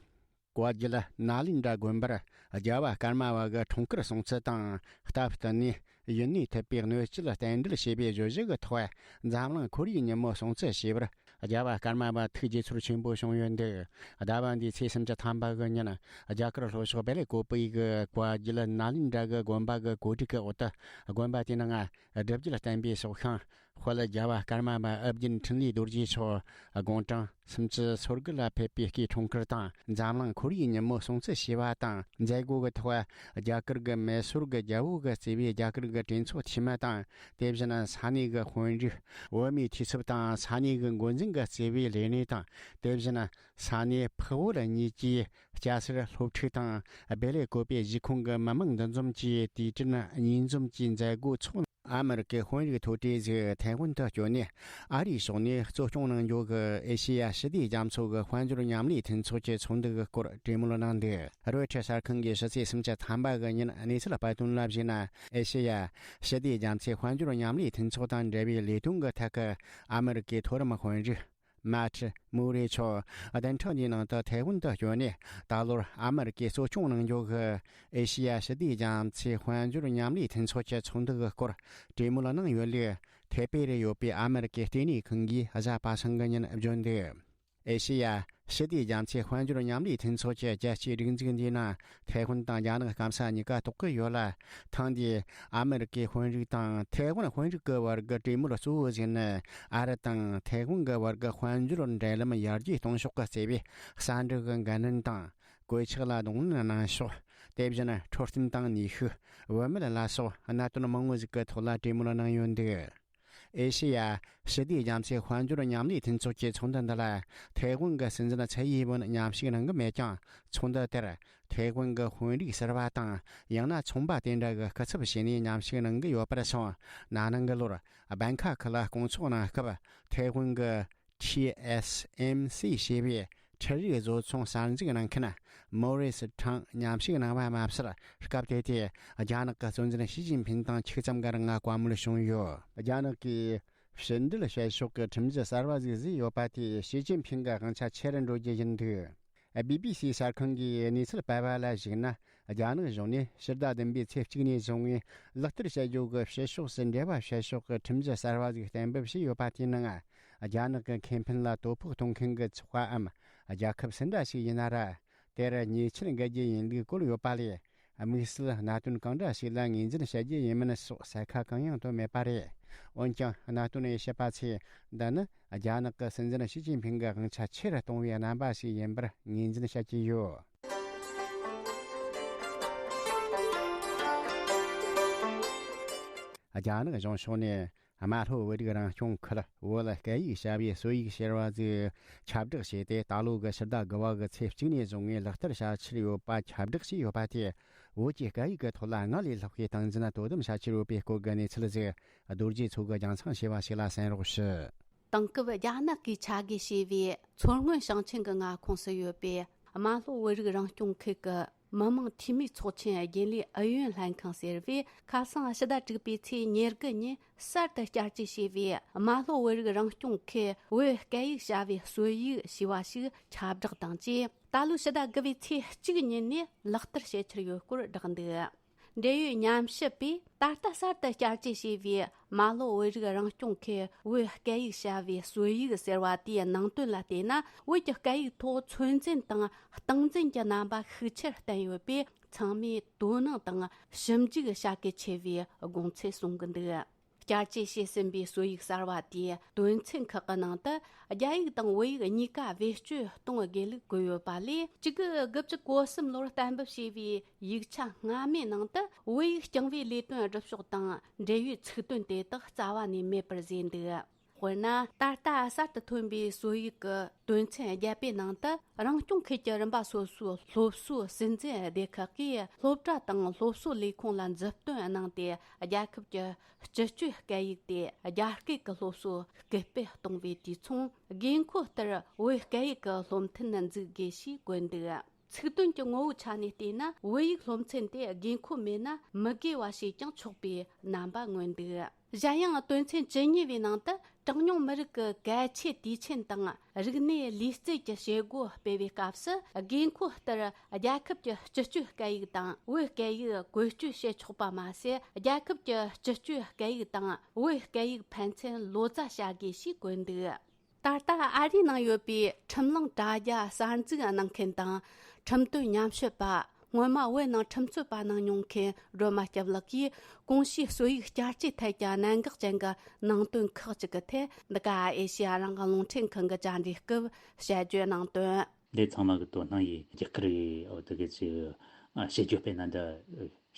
བཀའ་བརྒྱུད་ནཱ་ལེནྡྲ་དགོན་པར་རྒྱལ་བ་ཀརྨ་པ་གི་འཁྲུངས་སྐར་སྲུང་བརྩི་དང་། སྟབས་བསྟུན་ནས་ཡུན་གནས་ཐུབ་པའི་གནས་ཚུལ་བསྟན་འགྲེལ་བྱས་པའི་བརྗོད་གཞི་གི་ཐོག་འཛམ་གླིང་ཁོར་ཡུག་ཉིན་མོ་སྲུང་བརྩི་ཞེས་པར། རྒྱལ་བ་ཀརྨ་པ་ཐུགས་དགྱེས་ཚོར་ཆེན་པོ་བྱུང་ཡོད་འདུག། ཟླ་བ་འདིའི་ཚེས་སུམ་ཅུ་ཐམ་པ་གི་ཉིན། རྒྱ་གར་ལྷོ་ཕྱོགས་བེ་ལེ་ཀོ་པི་གི་བཀའ་བརྒྱུད་ནཱ་ལེནྡྲ་གི་དགོན་པ་གི་གོ་སྒྲིག་གི་འོག་ཏུ། དགོན་པ་དེའི་ནང་སྒྲུབ་བརྒྱུད་བསྟན་པའི་སྲོག་ཤིང་དཔལ་རྒྱལ་བ་ཀརྨ་པ་ཨོ་རྒྱན་འཕྲིན་ལས་རྡོ་རྗེ་མཆོག་དགུང་གྲངས་སུམ་ཅུ་སོ་དགུ་ལ་ཕེབས་པའི་སྐུའི་འཁྲུངས་སྐར་དང་། འཛམ་གླིང་ཁོར་ཡུག་ཉིན་མོ་སྲུང་བརྩི་ཞེས་པ་དང་མཛད་སྒོ་གི་ཐོག་རྒྱ་གར་གྱི་མེ་སོར་གྱི་རྒྱལ་པོ་གིས་གཙོས་པའི་རྒྱ་གར་གྱི་གྲོས་ཚོགས་འཐུས་མི་དང་། དེ་བཞིན་ས་གནས་ཀྱི་དཔོན་རིགས། བོད་མིའི་འཐུས་ཚབ་དང་ས་གནས་ཀྱི་འགོ་འཛིན་གྱིས་གཙོས་པའི་ལས་སྣེ་དང་། དེ་བཞིན་ས་གནས་འཕགས་བོད་གཉིས་ཀྱི་སྐྱ་སེར་སློབ་ཕྲུག་དང་། བེ་ལེ་ཀོ་པའི་གཞིས་ཁོངས་ཀྱི་མི་མང་འདུ་འཛོམས་ཀྱིས་དུས་དྲན་གཉིས་འཛོམས་ཀྱི་མཛད་སྒོ་འཚོགས། ཨ་མི་རི་ཀའི་དཔོན་རིགས་མཐོ་གྲས་ཟིག་ཐའེ་ཝན་དུ་བསྐྱོད་ནས། ཨ་རིའི་ཕྱོགས་ནས་གཙོ་སྐྱོང་གནང་རྒྱུ་གི་ཨེ་ཤེ་ཡ་ཞི་བདེ་རྒྱ་མཚོ་གི་དཔལ་འབྱོར་མཉམ་ལས་མཐུན་ཚོགས་ཀྱི་ཚོགས་འདུ་གི་སྐོར་གྲོས་མོལ་གནང་འདུག། རོའི་ཊར་གསར་ཁང་གིས་ཕྱི་ཚེས་སུམ་ཅུ་ཐམ་པ་གི་ཉིན་གནས་ཚུལ་སྤེལ་དོན་ལ་གཞིགས་ན། ཨེ་ཤེ་ཡ་ཞི་བདེ་རྒྱ་མཚོའི་དཔལ་འབྱོར་མཉམ་ལས་མཐུན་ཚོགས་དང་འབྲེལ་བའི་ལས་དོན་གྱི་ཐད་ཀྱི་ཨ་མི་རི་ཀའི་མཐོ་རིམ་དཔོན་རིགས། མཱ་ཁྲི་མུ་རེ་མཆོག་བདུན་ཕྲག་འདིའི་ནང་དུ་ཐའེ་ཝན་དུ་བསྐྱོད་ནས། ད་ལོར་ཨ་མི་རི་ཀས་གཙོ་སྐྱོང་གནང་རྒྱུ་གི་ཨེ་ཤེ་ཡ་ཞི་བདེ་རྒྱ་མཚོའི་དཔལ་འབྱོར་མཉམ་ལས་མཐུན་ཚོགས་ཀྱི་ཚོགས་འདུ་གི་སྐོར་གྲོས་མོལ་གནང་ཡོད་ལུགས། ཐའེ་པེ་རུ་ཡོད་པའི་ཨ་མི་རི་ཀའི་ལྟེ་གནས་ཁང་གིས་གཟའ་པ་སངས་ཀྱི་ཉིན་བརྗོད་འདུག། ཨེ་ཤེ་ཡ་ཞི་བདེ་རྒྱ་མཚོའི་དཔལ་འབྱོར་མཉམ་ལས་མཐུན་ཚོགས་ཀྱི་རྒྱལ་སྤྱིའི་སྒྲིག་འཛུགས་འདིའི་ནང་ཐའེ་ཝན་དང་རྒྱ་ནག་སྐམ་ས་གཉིས་ཀ་གཏོགས་ཀྱི་ཡོད་ལ། ཐེངས་འདིའི་ཨ་མི་རི་ཀའི་དཔོན་རིགས་དང་ཐའེ་ཝན་དཔོན་རིགས་ཀྱི་བར་གྱི་གྲོས་མོལ་གཙོ་བོ་ཞིག་ནི། ཨ་རི་དང་ཐའེ་ཝན་གྱི་བར་གྱི་དཔལ་འབྱོར་འབྲེལ་ལམ་ཡར་རྒྱས་གཏོང་ཕྱོགས་ཀྱི་རྩ་བའི་གསར་འགྲུབ་ཀྱི་འགན་ལེན་དང་། གོད་ཆག་ལ་གདོང་ལེན་གནང་ཕྱོགས། དེ་བཞིན་འཕྲོད་བསྟེན་དང་ནུས་ཤུགས། བུད་མེད་ལ་སོགས་གནད་དོན་མང་བོ་ཞིག་གི་ཐོག་ལ་གྲོས་མོལ་གནང་ཡོད་འདུག། ཨེ་ཤེ་ཡ་ཞི་བདེ་རྒྱ་མཚོའི་དཔལ་འབྱོར་མཉམ་ལས་མཐུན་ཚོགས་ཀྱི་ཚོགས་འདུ་འདི་ལ་ཐའེ་ཝན་གྱི་སྲིད་འཛིན་ཚའེ་ཡིན་ཝུན་མཉམ་ཞུགས་གནང་གི་མེད་ཀྱང་། ཚོགས་འདུ་དེར་ཐའེ་ཝན་གྱི་དཔོན་རིགས་ཟུར་པ་དང་། ཡང་ན་ཚོང་པ་དེ་འདྲ་གི་སྐུ་ཚབ་བྱས་ནས་མཉམ་ཞུགས་གནང་གི་ཡོད་པར་སོང་། ན་ནིང་གི་ལོར་སྦན་ཁ་ཁི་ལ་སྐོང་ཚོགས་གནང་སྐབས། ཐའེ་ཝན་གྱི་ཊི་ཨེས་ཨེམ་སི་ཞེས་པའི་འཕྲུལ་རིག་བཟོ་ཚོང་གསར་འཛུགས་གནང་མཁན་མོ་རི་སི་ཁྲང་མཉམ་ཞུགས་གནང་བ་མ་ཟད། སྐབས་དེ་དུས་རྒྱ་ནག་གི་སྲིད་འཛིན་ཞི་ཅིན་ཕིན་དང་ཆིག་ཙམ་གྱི་རིང་བཀའ་མོལ་བྱུང་ཡོད། རྒྱ་ནག་གིས་ཕྱི་འབྲེལ་བྱེད་ཕྱོགས་ཀྱི་ཁྲིམས་གཞི་གསར་བ་ཞིག་བཟོས་ཡོད་པ་དེས་ཞི་ཅིན་ཕིན་གྱི་དབང་ཆ་ཆེ་རུ་འགྲོ་རྒྱུ་ཡིན་འདུག། བི་བི་སི་གསར་ཁང་གིས་གནས་ཚུལ་སྤེལ་བ་ལ་གཞིགས་ན། རྒྱ་ནག་གཞུང་ནས་ཕྱི་ཟླ་བདུན་པའི་ཚེས་གཅིག་ནས་བཟུང་བའི་ལག་བསྟར་བྱ་རྒྱུ་གི་ཕྱི་ཕྱོགས་སུ་འབྲེལ་བ་བྱེད་ཕྱོགས་ཀྱི་ཁྲིམས་གཞི་གསར་བ་ཞིག་གཏན་འབེབས་བྱས་ཡོད་པ་དེའི་ནང་། རྒྱ་ནག་གི་ཁེ་ཕན་ལ་དོ་ཕོག་གཏོང་མཁན་གྱི་ཚོགས་པའམ་རྒྱལ་ཁབ་སུ་འདྲ་ཞིག་ཡིན་ན་ར། དེར་ཉེས་ཆད་འགེལ་རྒྱུ་ཡིན་ལུགས་བཀོད་ཡོད་པ་ལས། དམིགས་བསལ་གནད་དོན་གང་འདྲ་ཞིག་ལ་ངོས་འཛིན་བྱ་རྒྱུ་ཡིན་མིན་སོགས་གསལ་ཁ་གང་ཡང་བཏོན་མེད་པ་རེད། འོན་ཀྱང་། གནད་དོན་དབྱེ་ཞིབ་པ་ཚོས་འདི་ནི་རྒྱ་ནག་གི་སྲིད་འཛིན་ཞི་ཅིན་ཕིང་གི་དབང་ཆ་ཆེ་རུ་གཏོང་བའི་རྣམ་པ་ཞིག་ཡིན་པར་ངོས་འཛིན་བྱེད་ཀྱི་ཡོད། རྒྱ་ནག་གཞུང་ཕྱོགས་ནས། རྨ་ལྷོ་བོད་རིགས་རང་སྐྱོང་ཁུལ་བོད་སྐད་ཡིག་བྱ་བའི་སྲོལ་ཡིག་ཟེར་བ་ཟིག་ཁྱབ་བསྒྲགས་བྱས་ཏེ། ད་ལོ་གི་ཕྱི་ཟླ་དགུ་པ་གི་ཚེས་གཅིག་ནས་བཟུང་ངས་ལག་བསྟར་བྱ་འཆར་ཡོད་པ་ཁྱབ་བསྒྲགས་བྱས་ཡོད་པ་དེས། བོད་ཀྱི་སྐད་ཡིག་གི་ཐོག་ལ་སྔར་ལས་ལྷག་པའི་སྟངས་འཛིན་དོ་དམ་བྱ་འཆར་ཡོད་པའི་སྐོར་གྱི་གནས་ཚུལ་ཟིག་རྡོ་རྗེ་མཚོ་གིས་རྒྱང་སྲིང་བྱས་པ་ཞིག་ལ་གསན་རོགས་ཞུ། དེང་སྐབས་རྒྱ་ནག་གིས་ཆ་བགོས་བྱས་པའི་མཚོ་སྔོན་ཞིང་ཆེན་གྱི་མངའ་ཁོངས་སུ་ཡོད་པའི་རྨ་ལྷོ་བོད་རིགས་རང་སྐྱོང་ཁུལ་གྱི་མི་དམངས་འཐུས་མིའི་ཚོགས་ཆེན་རྒྱུན་ལས་ཨུ་ཡོན་ལྷན་ཁང་ཟེར་བས། ཁ་སང་ཕྱི་ཟླ་དྲུག་པའི་ཚེས་ཉེར་དགུ་ཉིན་གསར་དུ་བསྐྱར་བཅོས་བྱས་པའི་རྨ་ལྷོ་བོད་རིགས་རང་སྐྱོང་ཁུལ་བོད་སྐད་ཡིག་བྱ་བའི་སྲོལ་ཡིག་ཞེས་པ་ཞིག་ཁྱབ་བསྒྲགས་དང་བཅས། ད་ལོའི་ཕྱི་ཟླ་དགུ་པའི་ཚེས་གཅིག་ཉིན་ནས་ལག་བསྟར་བྱེད་འཆར་ཡོད་སྐོར་བསྒྲགས་འདུག། འབྲེལ་ཡོད་ཉམས་ཞིབ་པས། ད་ལྟ་གསར་དུ་བསྐྱར་བཅོས་བྱས་པའི་རྨ་ལྷོ་བོད་རིགས་རང་སྐྱོང་ཁུལ་བོད་སྐད་ཡིག་བྱ་བའི་སྲོལ་ཡིག་ཟེར་བ་དེའི་ནང་དོན་ལ་བལྟས་ན། བོད་ཀྱི་སྐད་ཡིག་ཐོག་ཚོད་འཛིན་དང་སྟངས་འཛིན་གྱི་རྣམ་པ་ཤུགས་ཆེར་བསྟན་ཡོད་པས། ཚང་མས་དོ་སྣང་དང་ཞིབ་འཇུག་བྱ་གལ་ཆེ་བའི་དགོངས་ཚུལ་གསུང་གི་འདུག། བསྐྱར་བཅོས་བྱས་ཟིན་པའི་སྲོལ་ཡིག་གསར་བ་དེའི་དོན་ཚན་ཁག་གི་ནང་དུ། རྒྱ་ཡིག་དང་བོད་ཡིག་གཉིས་ཀ་བེད་སྤྱོད་གཏོང་དགོས་ལུགས་བཀོད་ཡོད་པ་ལས། གཅིག་དགུ་བཅུ་གོ་གསུམ་ལོར་གཏན་འབེབས་བྱས་པའི་ཡིག་ཆ་སྔ་མའི་ནང་དུ། བོད་ཡིག་རྐྱང་བའི་ལས་དོན་སྒྲུབ་ཕྱོགས་དང་འབྲེལ་ཡོད་ཚིག་དོན་དེ་དག་རྩ་བ་ནས་མེད་པར་བཟོས་འདུག་དཔེར་ན། ད་ལྟ་གསར་དུ་ཐོན་པའི་སྲོལ་ཡིག་གི་དོན་ཚན་བརྒྱད་པའི་ནང་དུ། རང་སྐྱོང་ཁུལ་གྱི་རིམ་པ་སོ་སོའི་སློབ་གསོའི་སྲིད་འཛིན་སྡེ་ཁག་གིས་སློབ་གྲྭ་དང་སློབ་གསོ་ལས་ཁུངས་ལ་མཛུབ་སྟོན་གནང་སྟེ། རྒྱལ་ཁབ་ཀྱི་སྤྱི་སྤྱོད་སྐད་ཡིག་དེ་རྒྱ་སྐད་ཀྱི་སློབ་གསོ་སྐུལ་སྤེལ་གཏོང་བའི་དུས་མཚུངས། དགོས་མཁོ་ལྟར་བོད་སྐད་ཡིག་གི་སློབ་ཐུན་འཛུགས་དགོས་ཞེས་བཀོད་འདུག་ཚིག་དོན་གྱི་ངོ་བོའི་ཆ་ནས་བལྟས་ན། བོད་ཡིག་སློབ་ཚན་དེ་དགོས་མཁོ་མེད་ན་མི་དགོས་པ་ཞེས་ཀྱང་ཆོག་པའི་རྣམ་པ་མངོན་འདུག་གཞན་ཡང་། དོན་ཚན་བཅུ་གཉིས་པའི་ནང་དུ། གྲངས་ཉུང་མི་རིགས་ཀྱི་གལ་ཆེའི་དུས་ཆེན་དང་རིག་གནས་ལུས་རྩལ་གྱི་བྱེད་སྒོ་སྤེལ་བའི་སྐབས་སུ། དགོས་མཁོ་ལྟར་རྒྱལ་ཁབ་ཀྱི་སྤྱི་སྤྱོད་སྐད་ཡིག་དང་བོད་སྐད་ཡིག་བཀོལ་སྤྱོད་བྱེད་ཆོག་པ་མ་ཟད། རྒྱལ་ཁབ་ཀྱི་སྤྱི་སྤྱོད་སྐད་ཡིག་དང་བོད་སྐད་ཡིག་ཕན་ཚུན་ལོ་ཙཱ་བྱ་དགོས་ཞེས་བཀོད་འདུག་ད་ལྟ་ཨ་རིའི་ནང་ཡོད་པའི་ཁྲིམས་ལུང་དྲ་རྒྱ་གསར་འཛུགས་གནང་མཁན་དང་། ཁྲིམས་དོན་ཉམས་ཞིབ་པ། སྔོན་མ་བོད་ནང་ཁྲིམས་རྩོད་པ་གནང་མྱོང་མཁན་སྒྲོལ་མ་སྐྱབས་ལགས་ཀྱིས། གོང་ཞུས་སྲོལ་ཡིག་བསྐྱར་བཅོས་ཐད་ཀྱི་གནད་འགག་ཅན་གྱི་ནང་དོན་ཁག་ཅིག་གི་ཐད། འདི་ག་ཨེ་ཤེ་ཡ་རང་དབང་རླུང་འཕྲིན་ཁང་གི་བཅར་འདྲིའི་སྐབས་དཔྱད་བརྗོད་གནང་དོན། འདི་ཚང་མ་གི་དོ་སྣང་ཡིས་རྒྱ་གར་རེད། འོ་དེ་གི་ཅིག་ཨ་བྱེད་རྒྱུ་དཔེར་ན་འདི་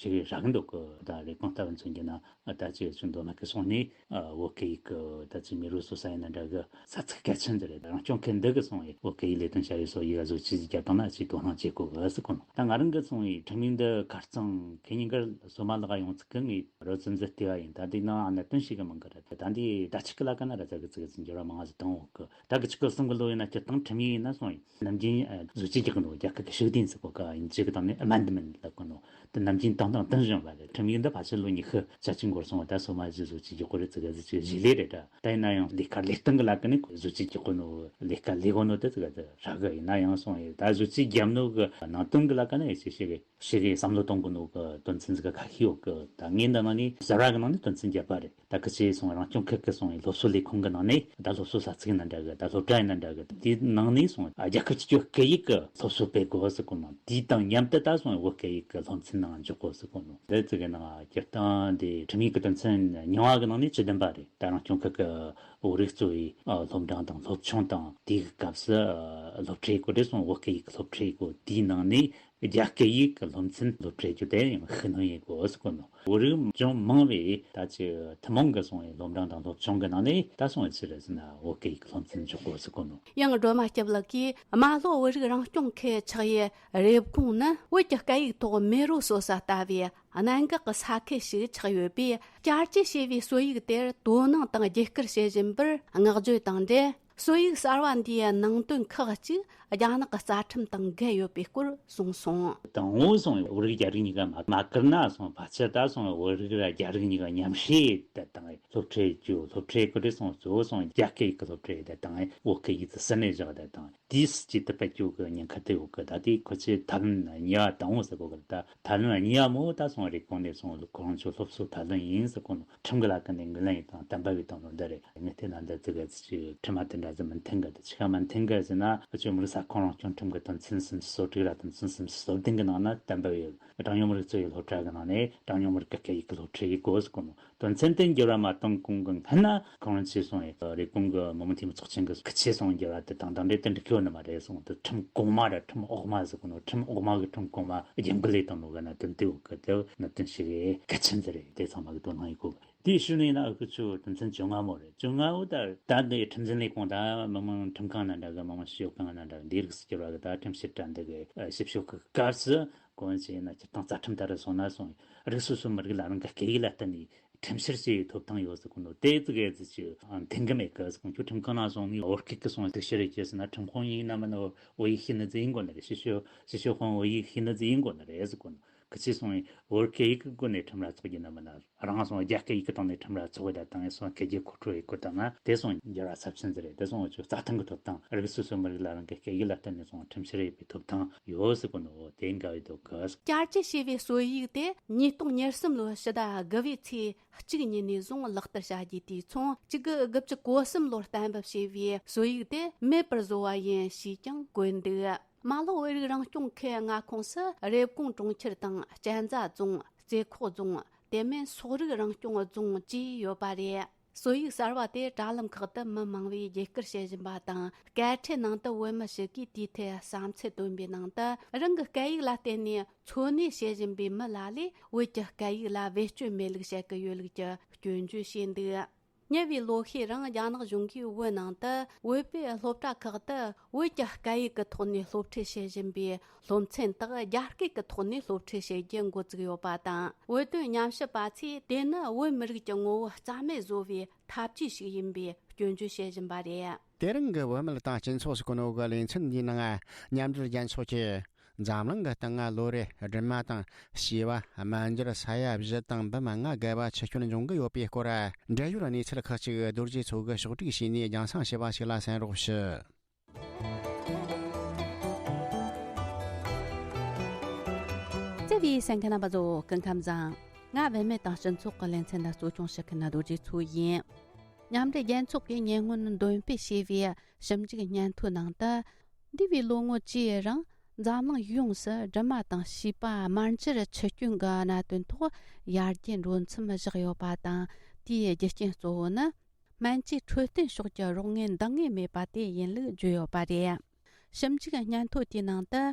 ཞིག་རག་གི་འདུག་གི། ད་ལས་ཁུངས་ལྟ་བུ་མཚོན་རྒྱུ་ན། ཨ་ད་ཅིག་ཅུང་མདོ་སྨད་གི་སོང་ནས། ཨ་བོད་སྐད་ཡིག་གི་ད་ཅིག་མེ་རོ་གསོ་ས་ཡིན་ན་འདྲ་གི། ས་ཚིགས་གལ་ཆེན་འདི་རེད། རང་སྐྱོང་ཁུལ་འདི་གི་སོང་བའི་བོད་སྐད་ཡིག་ལས་དོན་བྱ་བའི་སྲོལ་ཡིག་བཟོ་བཅོས་ཅིག་བརྒྱབ་བཏང་ན་ཅིག་དོ་སྣང་བྱེད་དགོས་གི་ཟེར་གོ་ནོ། ད་ང་རང་གི་སོང་བའི་ཁྲིམས་ཡིག་འདི་ཁ་རྩང་ཁེ་ཉིན་གར་སོ་མ་ལག་ཡོང་ཚིག་གི་ངས་རོ་ཙམ་ཟིག་བལྟས་པ་ཡིན། ད་འདི་ནང་གནད་དོན་ཞིག་གི་མང་གི་རེད། ད་འདི་ད་ཆི་གི་ལ་ཀ་ན་ར་ཙ་གི་ཙི་གི་ཙི་འགྱུར་བ་མང་ཟིག་བཏང་འོག་གི། ད་གི་ཆི་གི་གསུམ་གི་ལོ་ཡིན་ན་སྤྱིར་བཏང་ཁྲིམས་ཡིག་ཡིན་ན་སོང་ཡིན། ནམ་རྒྱུན་ཨ་བཟོ་བཅོས་རྒྱག་གི་འདུག་རྒྱ་སྐད་ཀྱི་ཤུགས་ལྡན་ཟེར་གོ་ག་ཡིན་ཅིག་གི་དང་ནི་ཨ་མན་ཌི་མེན་ཊི་ལབ་གི་འདུག་དེ་ནམ་རྒྱུན་བཏང་བཏང་བཏང་བཞིན་པ་རེད། ཁྲིམས་ཡིག་འདི་ཕལ་ཆེར་ལོ་ཉི་ཤུ་རྩ་གཅིག་འགོར་སོང་བ། ད་སོ་མ་ཞིག་བཟོ་བཅོས་རྒྱག་གོ་རེད་ཙི་ག་ཟིག་ཅིག་གཞི་ལས་རེད་ད། ད་ཡིན་ན་ཡང་ལས་ཀ་ལས་སྟངས་གི་ལ་ཀ་ནི་བཟོ་བཅོས་རྒྱག་གོ་ནོ། ལས་ཀ་ལས་གོ་ནོ་དེ་ཙི་ག་དེ་རག་གི་ཡིན་ན་ཡང་སོང་ཡིན། ད་བཟོ་བཅོས་རྒྱབ་ནོ་གི་ནང་དོན་གི་ལ་ཀ་ནི་ཡིན་ཞིག་ཞིག་གི་ཞིག་གི་བསམ་བློ་གཏོང་གི་ནོ་གི་དོན་ཚན་ཟིག་ག་ཁ་ཤས་ཡོད་གི། ད་ངས་འདི་ནང་ནས་གསར་བ་གི་ནང་ནས་དོན་ཚན་བརྒྱབ་པ་རེད། ད་ཁི་ཆེ་སོང་རང་སྐྱོང་ཁུལ་གི་སོང་བའི་སློབ་གསོ་ལས་ཁུངས་གི་ནང་ནས། ད་སློབ་གསོ་ས་ཚིགས་ཡིན་ན་འདྲ་གི། ད་སློབ་གྲྭ་ཡིན་ན་འདྲ་གི། དེའི་ནང་ནས་སོང་རྒྱལ་ཁབ་སྤྱི་སྤྱོད་སྐད་ཡིག་གི་སློབ་གསོ་སྤེལ་དགོས་ཟེར་གོ་ནོ། དེའི་དང་མཉམ་དུ་ད་སོང་བོད་སྐད་ཡིག་གི་སློབ་ཚན་ནང་འཇོག་དགོས་ཟེར་གོ་ནོ། དེ་ཙི་གི་ནང་སྤྱིར་བཏང་དེ་ཁྲིམས་ཡིག་གི་དོན་ཚན་རྙིང་བ་གི་ནང་ནས་བཅུ་བདུན་པ་རེད། ད་རང་སྐྱོང་ཁུལ་གི་བོད་རིགས་གཙོ་བའི་ཨ་སློབ་འབྲིང་དང་སློབ་ཆུང་དང་དེའི་སྐབས་སུ་ཨ་སློབ་ཁྲིད་དགོས་དེ་སོང་བོད་སྐད་ཡིག་གི་སློབ་ཁྲིད་དགོས། དེའི་ནང་ནས་རྒྱ་སྐད་ཡིག་གི་སློབ་ཚན་སློབ་ཁྲིད་རྒྱུ་དེ་ཡང་ཤུགས་སྣོན་ཡེད་དགོས་ཟེར་གོ་ནོ། བོད་རིགས་ཅུང་མང་བས་ད་ཅི་ཐུན་མོང་གི་སོང་བའི་སློབ་འབྲིང་དང་སློབ་ཆུང་གི་ནང་ནས་ད་སོང་བའི་ཕྱིར་ཟེར་ན་བོད་སྐད་ཡིག་གི་སློབ་ཚན་འཇོག་དགོས་ཟེར་གོ་ནོ། ཡང་སྒྲོལ་མ་སྐྱབས་ལགས་ཀྱིས། རྨ་ལྷོ་བོད་རིགས་རང་སྐྱོང་ཁུལ་ཆགས་ཡུལ་རེབ་གོང་ནི་བོད་ཀྱི་སྐད་ཡིག་ཐོག་མེ་རོ་གསོ་ས་ལྟ་བུའི་གནད་འགག་གི་ས་ཁུལ་ཞིག་ཆགས་ཡོད་པས། བསྐྱར་བཅོས་བྱས་པའི་སྲོལ་ཡིག་དེར་དོ་སྣང་དང་རྒྱབ་སྐྱོར་བྱེད་བཞིན་པར་བསྔགས་བརྗོད་དང་འབྲེལ། སྲོལ་ཡིག་གསར་བ་འདིའི་ནང་དོན་ཁག་ཅིག་རྒྱ་ནག་གི་རྩ་ཁྲིམས་དང་འགལ་ཡོད་པའི་སྐོར་གསུངས་སོང་། དང་པོ་སོང་བོད་རིགས་རྒྱ་རིགས་གཉིས་ཀ་མ་མ་བཀུར་ན་སོང་ཕལ་ཆེར་ད་སོང་བོད་རིགས་ར་རྒྱ་རིགས་གཉིས་ཀ་མཉམ་བསྲེས་དེ་དང་སློབ་ཁྲིད་རྒྱུ་སློབ་ཁྲིད་ཀི་རེ་སོང་གཙོ་བོ་སོང་རྒྱ་སྐད་ཡིག་གི་སློབ་ཁྲིད་དེ་དང་བོད་སྐད་ཡིག་ཏུ་ཟིན་ནས་བཞག་དེ་དང་དེས་ཅིག་ཏུ་སྤེལ་རྒྱུ་གི་ཉེན་ཁ་དེ་ཡོད་གི། ད་དེ་ཁོ་ཚོས་ཐབས་ལམ་གཉིས་པ་དང་པོ་ཟེར་གོ་གི། ད་ཐབས་ལམ་གཉིས་པ་མོ་ད་སོང་རེབ་གོང་ནས་སོང་ཁོ་རང་ཚོ་སློབ་གསོ་ཐབས་ལམ་ཡིན་ཟེར་གོ་ནོ། ཁྲིམས་ཀྱི་ལ་ཀ་ནས་ངོས་ལེན་ཡིན་དང་བསྟན་པ་བའི་དང་ལོ་འདི་རེད། ངས་བལྟས་ན་འདི་ཙི་ག་ཙི་ཅིག་ཁྲིམས་མ་དེ་འདྲ་ཟིག་མི་མཐུན་གི། དེ་ཆི་ག་མི་མཐུན་གི་ཟེར་ན་ཨ་ཅོ་མི་རིགས་ས་ཁོངས་རང་སྐྱོང་ཁྲིམས་ཀྱི་དོན་ཚན་སུམ་ཅུ་སོ་དྲུག་ར་དོན་ཚན་སུམ་ཅུ་སོ་བདུན་གི་ནང་ན་བསྟན་པ་བའི་གྲངས་ཉུང་མི་རིགས་གཙོ་བའི་སློབ་གྲྭ་གི་ནང་ནས་གྲངས་ཉུང་མི་རིགས་ཀྱི་སྐད་ཡིག་གི་སློབ་ཁྲིད་ཡིན་དགོས་ཟེར་གོ་ནོ། དོན་ཚན་དེ་འགྱུར་བ་མ་གཏོང་གོང་གི་སྔན་ན་ཁོང་རང་ཚོས་སོང་ཡོད་རེབ་གོང་གི་མི་དམངས་འཐུས་མི་ཚོགས་ཆེན་གི་ཁི་ཆོས་སོང་འགྱུར་བ་དེ་དང་དང་འབྲེལ་དུ་འགྲིག་གི་ཡོད་ནི་མ་རེད་གསུངས། དེ་ཁྲིམས་གོང་མ་ར་ཁྲིམས་འོག་མ་ཟེར་གོ་ནོ། ཁྲིམས་འོག་མ་གི་ཁྲིམས་གོང་མ་རྒྱབ་འགལ་ལས་བཏང་ནོ་ག་ན་དོན་དེ་འོག་གི་དེ་གནད་དོན་ཞིག་གལ་ཆེན་ཟེར་རེད། དེ་ཚང་མ་གི་དོ་སྣང་ཡིན་གོ། དེའི་ཤུལ་ནས་ན་ཨ་ཁུ་ཆོ་དོན་ཚན་བཅོ་ལྔ་མོ་རེད། བཅོ་ལྔ་བོ་ད་ད་འདི་ཁྲིམས་འཛིན་ལས་ཁུངས་དང་མི་དམངས་ཁྲིམས་ཁང་ན་འདྲ་གི་མི་དམངས་ཞིབ་དཔྱོད་ཁང་ན་འདྲ་གི་འདི་རིགས་སུ་གྱུར་བ་གི་ད་ཁྲིམས་ཞིབ་གྲྭ་འདི་གི་ཞིབ་དཔྱོད་གི་སྐབས་སུ་གོ་བྱས་ན་སྤྱིར་བཏང་རྩ་ཁྲིམས་ལྟར་སོང་ན་སོང་རིགས་སོ་སོའི་མི་རིགས་ལ་རང་གི་སྐད་ཡིག་ལ་བརྟེན་ནས་ཁྲིམས་བཤེར་བྱེད་ཡའི་ཐོབ་ཐང་ཡོད་ཟེར་གོ་ནོ། དེ་ཙི་གེ་ཙི་ཅི་མཐུན་གི་མེད་གི་ཟེར་གོ། ཁྱོད་ཁྲིམས་ཁང་ན་སོང་ནས་བོད་སྐད་ཀྱི་སོང་གཏུག་བཤེར་རེ་བྱས་ཟེར་ན་ཁྲིམས་དཔོན་ཡིན་ན་མིན་ན་བོད་ཡིག་ཤེས་ནི་ཙི་ཡིན་དགོས་ནི་རེད། ཞིབ་དཔྱོད་ཞིབ་དཔྱོད་དཔོན་བོད་ཡིག་ཤེས་ནི་ཙི་ཡིན་དགོས་ནི་རེད་ཟེར་གོ་ནོ། ཁི་ཆོས་སོང་བོད་སྐད་ཡིག་གི་སྒོ་ནས་ཁྲིམས་ར་ཚོགས་རྒྱུ་ན་མིན་ན་རང་སོང་རྒྱ་སྐད་ཡིག་གི་སྟེང་ནས་ཁྲིམས་ར་ཚོགས་ཡ་དང་སོང་སྐད་ཡིག་མཁོ་སྤྲོད་ཡེད་དགོས་དང་ན་དེ་སོང་འགྱུར་བ་ཚབས་ཆེན་ཟེར་རེད། དེ་སོང་བོད་ཀྱི་རྩ་ཁྲིམས་ཀྱི་ཐོབ་ཐང་རིགས་སོ་སོའི་མི་རིགས་ལ་རང་གི་སྐད་ཡིག་ལ་བརྟེན་ནས་སོང་ཁྲིམས་བཤེར་ཡེད་པའི་ཐོབ་ཐང་ཡོད་ཟེར་གོ་ནོ། དེ་འགལ་བའི་དོ་གི། བསྐྱར་བཅོས་བྱས་པའི་སྲོལ་ཡིག་དེ་ཉིས་སྟོང་ཉེར་གསུམ་ལོའི་ཕྱི་ཟླ་དགུ་པའི་ཚེས་གཅིག་ཉིན་ནས་བཟུང་ལག་བསྟར་བྱ་རྒྱུ་དེ་མཚུངས། གཅིག་དགུ་དགུ་བཅུ་གོ་གསུམ་ལོར་གཏན་འབེབས་བྱས་པའི་སྲོལ་ཡིག་དེ་མེད་པར་བཟོ་བ་ཡིན་ཞེས་ཀྱང་བཀོད་འདུག་རྨ་ལྷོ་བོད་རིགས་རང་སྐྱོང་ཁུལ་མངའ་ཁོངས་སུ་རེབ་གོང་གྲོང་ཁྱེར་དང་གཅན་ཚ་རྫོང་། རྩེ་ཁོག་རྫོང་། དེ་མིན་སོག་རིགས་རང་སྐྱོང་རྫོང་བཅས་ཡོད་པ་རེད། སྲོལ་ཡིག་གསར་བ་དེ་དྲ་ལམ་ཁག་ཏུ་མི་མང་བས་རྒྱས་བསྐུར་བྱེད་བཞིན་པ་དང་། སྐད་འཕྲིན་ནང་དུ་བོད་མི་ཞིག་གིས་དེའི་ཐད་བསམ་ཚུལ་བཏོན་པའི་ནང་དུ། རང་གི་སྐད་ཡིག་ལ་བརྟེན་ནས་འཚོ་གནས་བྱེད་བཞིན་པའི་མི་ལ་ལས་བོད་ཀྱི་སྐད་ཡིག་ལ་བེད་སྤྱོད་མེད་ལུགས་བཤད་ཀྱི་ཡོད་ལུགས་ཀྱི་སྐྱོན་བརྗོད་བྱས་འདུག་ཉེ་བའི་ལོ་ཤས་རིང་རྒྱ་ནག་གཞུང་གིས་བོད་ནང་དུ་བོད་པའི་སློབ་གྲྭ་ཁག་ཏུ་བོད་ཀྱི་སྐད་ཡིག་གི་ཐོག་ནས་སློབ་ཁྲིད་བྱེད་བཞིན་པའི་སློབ་ཚན་དག་རྒྱ་སྐད་ཀྱི་ཐོག་ནས་སློབ་ཁྲིད་བྱེད་རྒྱུ་འགོ་བཙུགས་ཡོད་པ་དང་། བོད་དོན་ཉམས་ཞིབ་པ་ཚོས་དེ་ནི་བོད་མི་རིགས་ཀྱི་ངོ་བོ་རྩ་མེད་བཟོ་བའི་ཐབས་ཇུས་ཤིག་ཡིན་པའི་སྐྱོན་བརྗོད་བྱེད་བཞིན་པ་རེད། དེ་རིང་གི་བོད་མི་དང་སྤྱི་ཚོགས་སུ་གོ་ནོ་གི་ལེ་ཚན་འདིའི་ནང་། མཉམ་འབྲེལ་རྒྱལ་ཚོགས་ཀྱིས་འཛམ་གླིང་གི་སྟེང་ང་ལོ་རེ་སྦྲུམ་མ་དང་བྱིས་པ་དམར་འབྱར་ས་ཡ་བཞི་དང་འབུམ་ལྔ་བརྒལ་བ་འཆི་སྐྱོན་འབྱུང་གི་ཡོད་པའི་སྐོར། འབྲེལ་ཡོད་གནས་ཚུལ་ཁག་ཅིག་རྡོ་རྗེ་མཚོ་གིས་ཕྱོགས་སྒྲིག་བྱས་ནས་རྒྱང་སྲིང་བྱས་པ་ཞིག་ལ་གསན་རོགས་ཞུ། བརྩེ་བའི་གསན་མཁན་རྣམ་པ་ཚོ་སྐུ་ཁམས་བཟང་། ང་བུད་མེད་དང་སྤྱི་ཚོགས་ཀྱི་ལེ་ཚན་ལ་གཙོ་སྐྱོང་བྱེད་མཁན་རྡོ་རྗེ་མཚོ་ཡིན། མཉམ་འབྲེལ་རྒྱལ་ཚོགས་ཀྱིས་ཉེ་སྔོན་འདོན་སྤེལ་བྱས་པའི་ཞིབ་འཇུག་སྙན་ཐོའི་ནང་དུ། འདས་པའི་ལོ་ངོ་བཅུའི་རིང་འཛམ་གླིང་ཡོངས་སུ་སྦྲུམ་མ་དང་བྱིས་པ་དམར་འབྱར་འཆི་སྐྱོན་གྱི་གནད་དོན་ཐོག་ཡར་རྒྱས་འགྲོ་མཚམས་བཞག་ཡོད་པ་དང་། དེའི་རྒྱུ་རྐྱེན་གཙོ་བོ་ནི། སྨན་བཅོས་འཕྲོད་བསྟེན་ཕྱོགས་ཀྱི་རོགས་དངུལ་འདང་ངེས་མེད་པ་དེ་ཡིན་ལུགས་བརྗོད་ཡོད་པ་རེད། ཞིབ་འཇུག་སྙན་ཐོ་དེའི་ནང་དུ།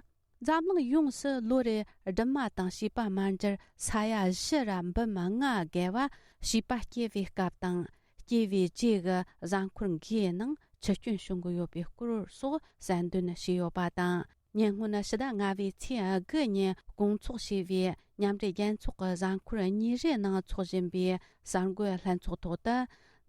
འཛམ་གླིང་ཡོངས་སུ་ལོ་རེར་སྦྲུམ་མ་དང་བྱིས་པ་དམར་འབྱར་ས་ཡ་བཞི་ར་འབུམ་ལྔ་བརྒལ་བ་བྱིས་པ་སྐྱེ་བའི་སྐབས་དང་། སྐྱེ་བའི་རྗེས་ཀྱི་གཟའ་འཁོར་འགའི་ནང་འཆི་སྐྱོན་བྱུང་གི་ཡོད་པའི་སྐོར་སོགས་གསལ་འདོན་བྱས་ཡོད་པ་དང་། ཉེ་སྔོན་ཕྱི་ཟླ་ལྔ་པའི་ཚེས་དགུ་ཉིན་སྐོང་ཚོགས་བྱས་པའི་མཉམ་འབྲེལ་རྒྱལ་ཚོགས་ཀྱི་གཟའ་འཁོར་གཉིས་རེའི་ནང་འཚོགས་བཞིན་པའི་གསར་འགོད་ལྷན་ཚོགས་ཐོག་ཏུ།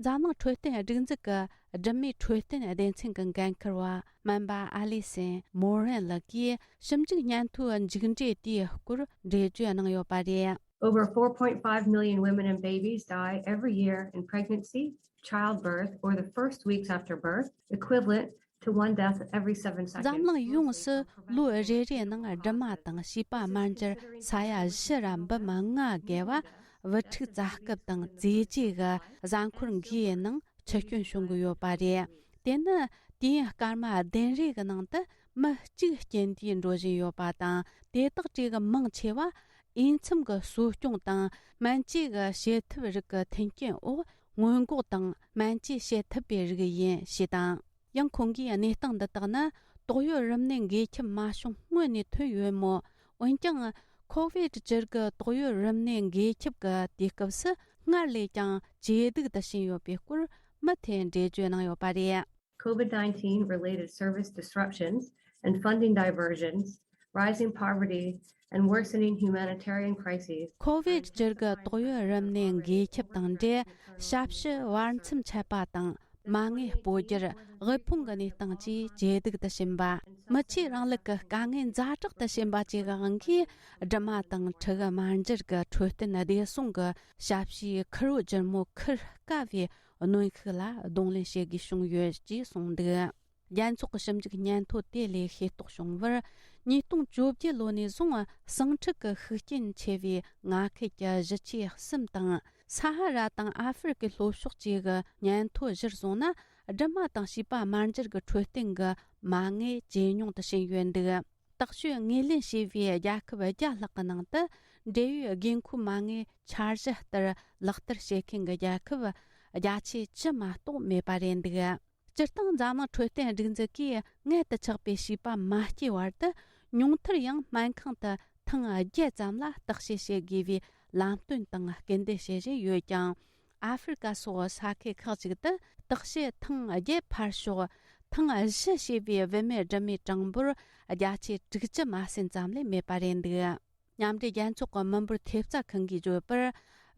འཛམ་གླིང་འཕྲོད་བསྟེན་སྒྲིག་འཛུགས་ཀྱི་སྦྲུམ་མའི་འཕྲོད་བསྟེན་སྡེ་ཚན་གྱི་འགན་འཁུར་བ་སྨན་པ་ཨ་ལི་སན་མོ་རན་ལགས་ཀྱིས་ཞིབ་འཇུག་སྙན་ཐོའི་མཇུག་འབྲས་དེའི་སྐོར་འགྲེལ་བརྗོད་གནང་ཡོད་པ་རེད། Over four point five million women and babies die every year in pregnancy, childbirth, or the first weeks after birth, equivalent to one death every seven seconds. འཛམ་གླིང་ཡོངས་སུ་ལོ་རེ་རེའི་ནང་སྦྲུམ་མ་དང་བྱིས་པ་དམར་འབྱར་ས་ཡ་བཞི་ར་འབུམ་ལྔ་བརྒལ་བ་བུ་ཕྲུག་བཙའ་སྐབས་དང་བཙས་རྗེས་ཀྱི་གཟའ་འཁོར་འགའི་ནང་འཆི་སྐྱོན་བྱུང་གི་ཡོད་པ་རེད། དེ་ནི་དུས་ཡུན་སྐར་མ་བདུན་རེ་གི་ནང་དུ་མི་གཅིག་རྐྱེན་དུས་འགྲོ་བཞིན་ཡོད་པ་དང་། དེ་དག་གྲས་ཀྱི་མང་ཆེ་བ་འོས་འཚམ་གྱི་གསོ་སྐྱོང་དང་སྨན་བཅོས་ཀྱི་བྱེད་ཐབས་རིགས་ཀྱི་མཐུན་རྐྱེན་འོག་སྔོན་འགོག་དང་སྨན་བཅོས་བྱེད་ཐུབ་པའི་རིགས་ཡིན་ཞེས་དང་། ཡང་ཁོང་གིས་གནས་སྟངས་འདི་དག་ནི་ཏོག་དབྱིབས་རིམས་ནད་འགོས་ཁྱབ་མ་བྱུང་སྔོན་ནས་ཐོན་ཡོད་མོད། འོན་ཀྱང་ཁོ་བིད་བཅུ་དགུ་ཏོག་དབྱིབས་རིམས་ནད་འགོས་ཁྱབ་ཀྱི་དུས་སྐབས་སུ་སྔར་ལས་ཀྱང་ཇེ་སྡུག་ཏུ་ཕྱིན་ཡོད་པའི་སྐོར་མུ་མཐུད་འགྲེལ་བརྗོད་གནང་ཡོད་པ་རེད། COVID nineteen related service disruptions and funding diversions, rising poverty, and worsening humanitarian crises. ཁོ་བིད་བཅུ་དགུ་ཏོག་དབྱིབས་རིམས་ནད་འགོས་ཁྱབ་དང་འབྲེལ། ཞབས་ཞུ་བར་མཚམས་ཆད་པ་དང་། མ་དངུལ་སྤོ་སྒྱུར། དབུལ་ཕོངས་ཀྱི་གནས་སྟངས་བཅས་ཇེ་སྡུག་ཏུ་ཕྱིན་པ། མི་ཆོས་རིང་ལུགས་ཀྱི་དཀའ་ངལ་ཛ་དྲག་ཏུ་ཕྱིན་པ་བཅས་ཀྱི་དབང་གིས། སྦྲུམ་མ་དང་ཕྲུ་གུ་དམར་འབྱར་གྱི་འཕྲོད་བསྟེན་བདེ་སྲུང་གི་ཞབས་ཞུའི་ཁེར་རོ་ལྗིད་མོ་འཁུར་དཀའ་བའི་གནོན་ཤུགས་ལ་གདོང་ལེན་བྱེད་དགོས་བྱུང་ཡོད་ཅེས་གསུངས་འདུག་རྒྱལ་ཚོགས་ཀྱི་ཞིབ་འཇུག་སྙན་ཐོ་དེ་ལས་ཤེས་རྟོགས་བྱུང་བར། ཉིས་སྟོང་བཅོ་བརྒྱད་ལོ་ནས་བཟུང་ཟིང་འཁྲུག་གི་ཤུགས་རྐྱེན་ཆེ་བའི་མངའ་ཁུལ་གྱི་གཞིས་ཆགས་གསུམ་དང་། ས་ཧ་ར་དང་ཨ་ཧྥེ་རི་ཁའི་ལྷོ་ཕྱོགས་བཅས་ཀྱི་སྙན་ཐོ་གཞིར་བཟུང་ན། སྦྲུམ་མ་དང་བྱིས་པ་དམར་འབྱར་གྱི་འཕྲོད་བསྟེན་གྱི་མ་དངུལ་ཇེ་ཉུང་དུ་ཕྱིན་ཡོད་འདུག་དག་ཤོས་ངོས་ལེན་བྱས་པའི་རྒྱལ་ཁབ་བརྒྱ་ལྷག་གི་ནང་དུ། འབྲེལ་ཡོད་དགོས་མཁོའི་མ་དངུལ་འཆར་གཞི་ལྟར་ལག་བསྟར་བྱེད་མཁན་གྱི་རྒྱལ་ཁབ་བརྒྱ་ཆའི་བཅུ་མ་གཏོགས་མེད་པ་རེད་འདུག་སྤྱིར་བཏང་འཛམ་གླིང་འཕྲོད་བསྟེན་སྒྲིག་འཛུགས་ཀྱིས་མངལ་དུ་ཆགས་པའི་བྱིས་པ་མ་སྐྱེས་བར་དུ། ཉུང་མཐར་ཡང་སྨན་ཁང་དུ་ཐེངས་བརྒྱད་ཙམ་ལ་བརྟག་དཔྱད་བྱེད་དགོས་པའི་ལམ་སྟོན་དང་སྐུལ་འདེད་བྱེད་བཞིན་ཡོད་ཀྱང་། ཨ་ཧྥེ་རི་ཀ་སོགས་ས་ཁུལ་ཁག་ཅིག་ཏུ་བརྟག་དཔྱད་ཐེངས་བརྒྱད་ཕར་ཞོག་ཐེངས་བཞི་བྱས་པའི་བུད་མེད་སྦྲུམ་མའི་གྲངས་འབོར་བརྒྱ་ཆའི་དྲུག་ཅུ་མ་ཟིན་ཙམ་ལས་མེད་པ་རེད་འདུག་མཉམ་འབྲེལ་རྒྱལ་ཚོགས་ཀྱི་མི་འབོར་ཐེབས་རྩ་ཁང་གིས་བརྗོད་པར།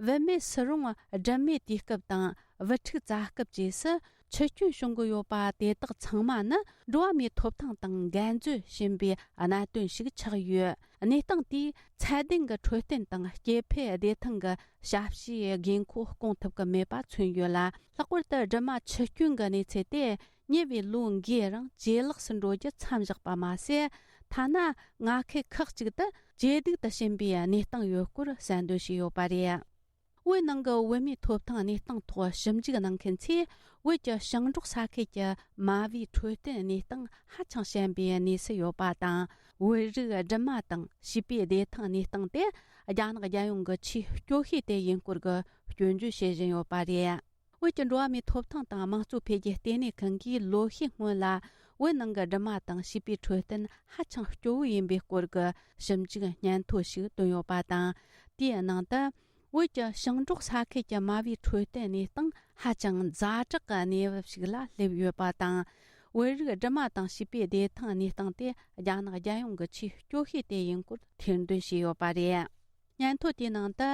བུད་མེད་སུ་རུང་སྦྲུམ་མའི་དུས་སྐབས་དང་བུ་ཕྲུག་བཙའ་སྐབས་བཅས་སུ་འཆི་སྐྱོན་བྱུང་གི་ཡོད་པ་དེ་དག་ཚང་མ་ནི་འགྲོ་བ་མིའི་ཐོབ་ཐང་དང་འགལ་འཛོལ་ཕྱིན་པའི་གནད་དོན་ཞིག་ཆགས་ཡོད། གནས་སྟངས་དེས་ཚད་ལྡན་གྱི་འཕྲོད་བསྟེན་དང་སྐྱེ་འཕེལ་བདེ་ཐང་གི་ཞབས་ཞུའི་དགོས་མཁོ་སྐོང་ཐུབ་ཀྱི་མེད་པ་མཚོན་ཡོད་ལ། ལྷག་པར་དུ་སྦྲུམ་མ་འཆི་སྐྱོན་གྱི་གནས་ཚུལ་དེ། ཉེ་བའི་ལོ་འགའི་རིང་ཇེ་ལེགས་སུ་འགྲོ་རྒྱུ་མཚམས་བཞག་པ་མ་ཟད། ཐ་ན་མངའ་ཁུལ་ཁག་ཅིག་ཏུ་ཇེ་སྡུག་ཏུ་ཕྱིན་པའི་གནས་སྟངས་ཡོད་སྐོར་གསལ་འདོན་བྱས་ཡོད་པ་རེད། བོད་ནང་གི་བོད་མིའི་ཐོབ་ཐང་གནས་སྟངས་ཐོག་ཞིབ་འཇུག་གནང་མཁན་ཚོས། བོད་ཀྱི་ཞིང་འབྲོག་ས་ཁུལ་གྱི་མ་བུའི་འཕྲོད་བསྟེན་གནས་སྟངས་ཧ་ཅང་ཞན་པའི་གནས་སུ་ཡོད་པ་དང་། བོད་རིགས་སྦྲུམ་མ་དང་བྱིས་པའི་བདེ་ཐང་གནས་སྟངས་དེ་རྒྱ་ནག་རྒྱལ་ཡོངས་ཀྱི་ཆེས་སྐྱོ་ཤོས་དེ་ཡིན་སྐོར་གྱི་སྐྱོན་བརྗོད་བྱེད་བཞིན་ཡོད་པ་རེད། བོད་ཀྱི་འགྲོ་བ་མིའི་ཐོབ་ཐང་དང་དམངས་གཙོ་འཕེལ་རྒྱས་ལྟེ་གནས་ཁང་གིས་ལོ་ཤས་སྔོན་ལ། བོད་ནང་གི་སྦྲུམ་མ་དང་བྱིས་པའི་འཕྲོད་བསྟེན་ཧ་ཅང་སྐྱོ་བོ་ཡིན་པའི་སྐོར་གྱི་ཞིབ་འཇུག་སྙན་ཐོ་ཞིག་བཏོན་ཡོད་པ་དང་། དེའི་ནང་དུ། བོད་ཀྱི་ཞིང་འབྲོག་ས་ཁུལ་གྱི་མ་བུའི་འཕྲོད་བསྟེན་གནས་སྟངས་ཧ་ཅང་ཛ་དྲག་གི་གནས་བབ་ཞིག་ལ་སླེབས་ཡོད་པ་དང་། བོད་རིགས་སྦྲུམ་མ་དང་བྱིས་པའི་བདེ་ཐང་གནས་སྟངས་དེ་རྒྱ་ནག་རྒྱལ་ཡོངས་ཀྱི་ཆེས་སྐྱོ་ཤོས་དེ་ཡིན་སྐོར་ཐེར་འདོན་བྱས་ཡོད་པ་རེད། སྙན་ཐོ་དེའི་ནང་དུ།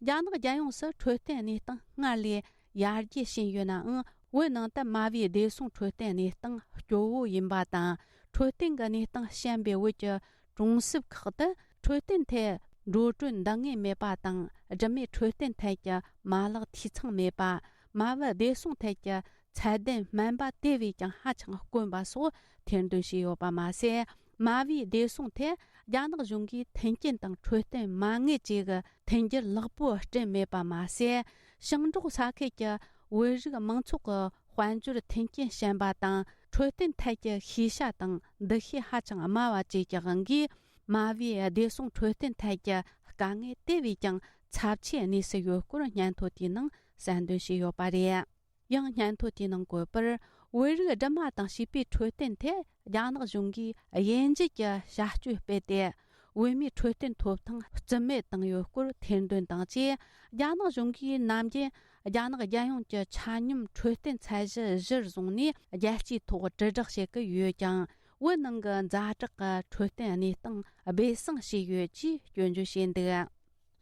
རྒྱ་ནག་རྒྱལ་ཡོངས་སུ་འཕྲོད་བསྟེན་གནས་སྟངས་སྔར་ལས་ཡར་རྒྱས་ཕྱིན་ཡོད་ནའང་། བོད་ནང་དུ་མ་བུའི་བདེ་སྲུང་འཕྲོད་བསྟེན་གནས་སྟངས་སྐྱོ་བོ་ཡིན་པ་དང་། འཕྲོད་བསྟེན་གྱི་གནས་སྟངས་ཞན་པའི་བོད་ཀྱི་གྲོང་གསེབ་ཁག་ཏུ་འཕྲོད་བསྟེན་ཐད་འགྲོ་གྲོན་འདང་ངེས་མེད་པ་དང་། སྦྲུམ་མའི་འཕྲོད་བསྟེན་ཐད་ཀྱི་མ་ལག་འཐུས་ཚང་མེད་པ། མ་བུ་བདེ་སྲུང་ཐད་ཀྱི་ཚད་ལྡན་སྨན་པ་དེ་བས་ཀྱང་ཧ་ཅང་དཀོན་པ་སོགས་ཐེར་འདོན་བྱས་ཡོད་པ་མ་ཟད། མ་བུའི་བདེ་སྲུང་ཐད་རྒྱ་ནག་གཞུང་གིས་མཐུན་རྐྱེན་དང་འཕྲོད་བསྟེན་མ་དངུལ་བཅས་ཀྱི་མཐུན་འགྱུར་ལེགས་པོ་བསྐྲུན་མེད་པ་མ་ཟད། ཞིང་འབྲོག་ས་ཁུལ་གྱི་བོད་རིགས་མང་ཚོགས་ཀྱི་དཔལ་འབྱོར་མཐུན་རྐྱེན་ཞན་པ་དང་། འཕྲོད་བསྟེན་ཐད་ཀྱི་ཤེས་བྱ་དང་འདུ་ཤེས་ཧ་ཅང་དམའ་བ་བཅས་ཀྱི་དབང་གིས། མ་བུའི་བདེ་སྲུང་འཕྲོད་བསྟེན་ཐད་ཀྱི་དཀའ་ངལ་དེ་བས་ཀྱང་ཚབས་ཆེའི་གནས་སུ་ཡོད་སྐོར་སྙན་ཐོ་དེའི་ནང་གསལ་འདོན་བྱས་ཡོད་པ་རེད། ཡང་སྙན་ཐོ་དེའི་ནང་བཀོད་པར། བོད་རིགས་སྦྲུམ་མ་དང་བྱིས་པའི་འཕྲོད་བསྟེན་ཐད་རྒྱ་ནག་གཞུང་གིས་དབྱེ་འབྱེད་ཀྱི་བྱ་སྤྱོད་སྤེལ་ཏེ། བོད་མིའི་འཕྲོད་བསྟེན་ཐོབ་ཐང་རྩིས་མེད་བཏང་ཡོད་སྐོར་ཐེར་འདོན་དང་བཅས། རྒྱ་ནག་གཞུང་གིས་ནམ་རྒྱུན་རྒྱ་ནག་རྒྱལ་ཡོངས་ཀྱི་ཆ་སྙོམས་འཕྲོད་བསྟེན་ཚད་གཞི་གཞིར་བཟུང་ནས་རྒྱལ་སྤྱིའི་ཐོག་དྲིལ་བསྒྲགས་བྱེད་ཀྱི་ཡོད་ཀྱང་། བོད་ནང་གི་ཛ་དྲག་གི་འཕྲོད་བསྟེན་གནས་སྟངས་སྦས་གསང་བྱས་ཡོད་ཅེས་སྐྱོན་བརྗོད་བྱས་འདུག།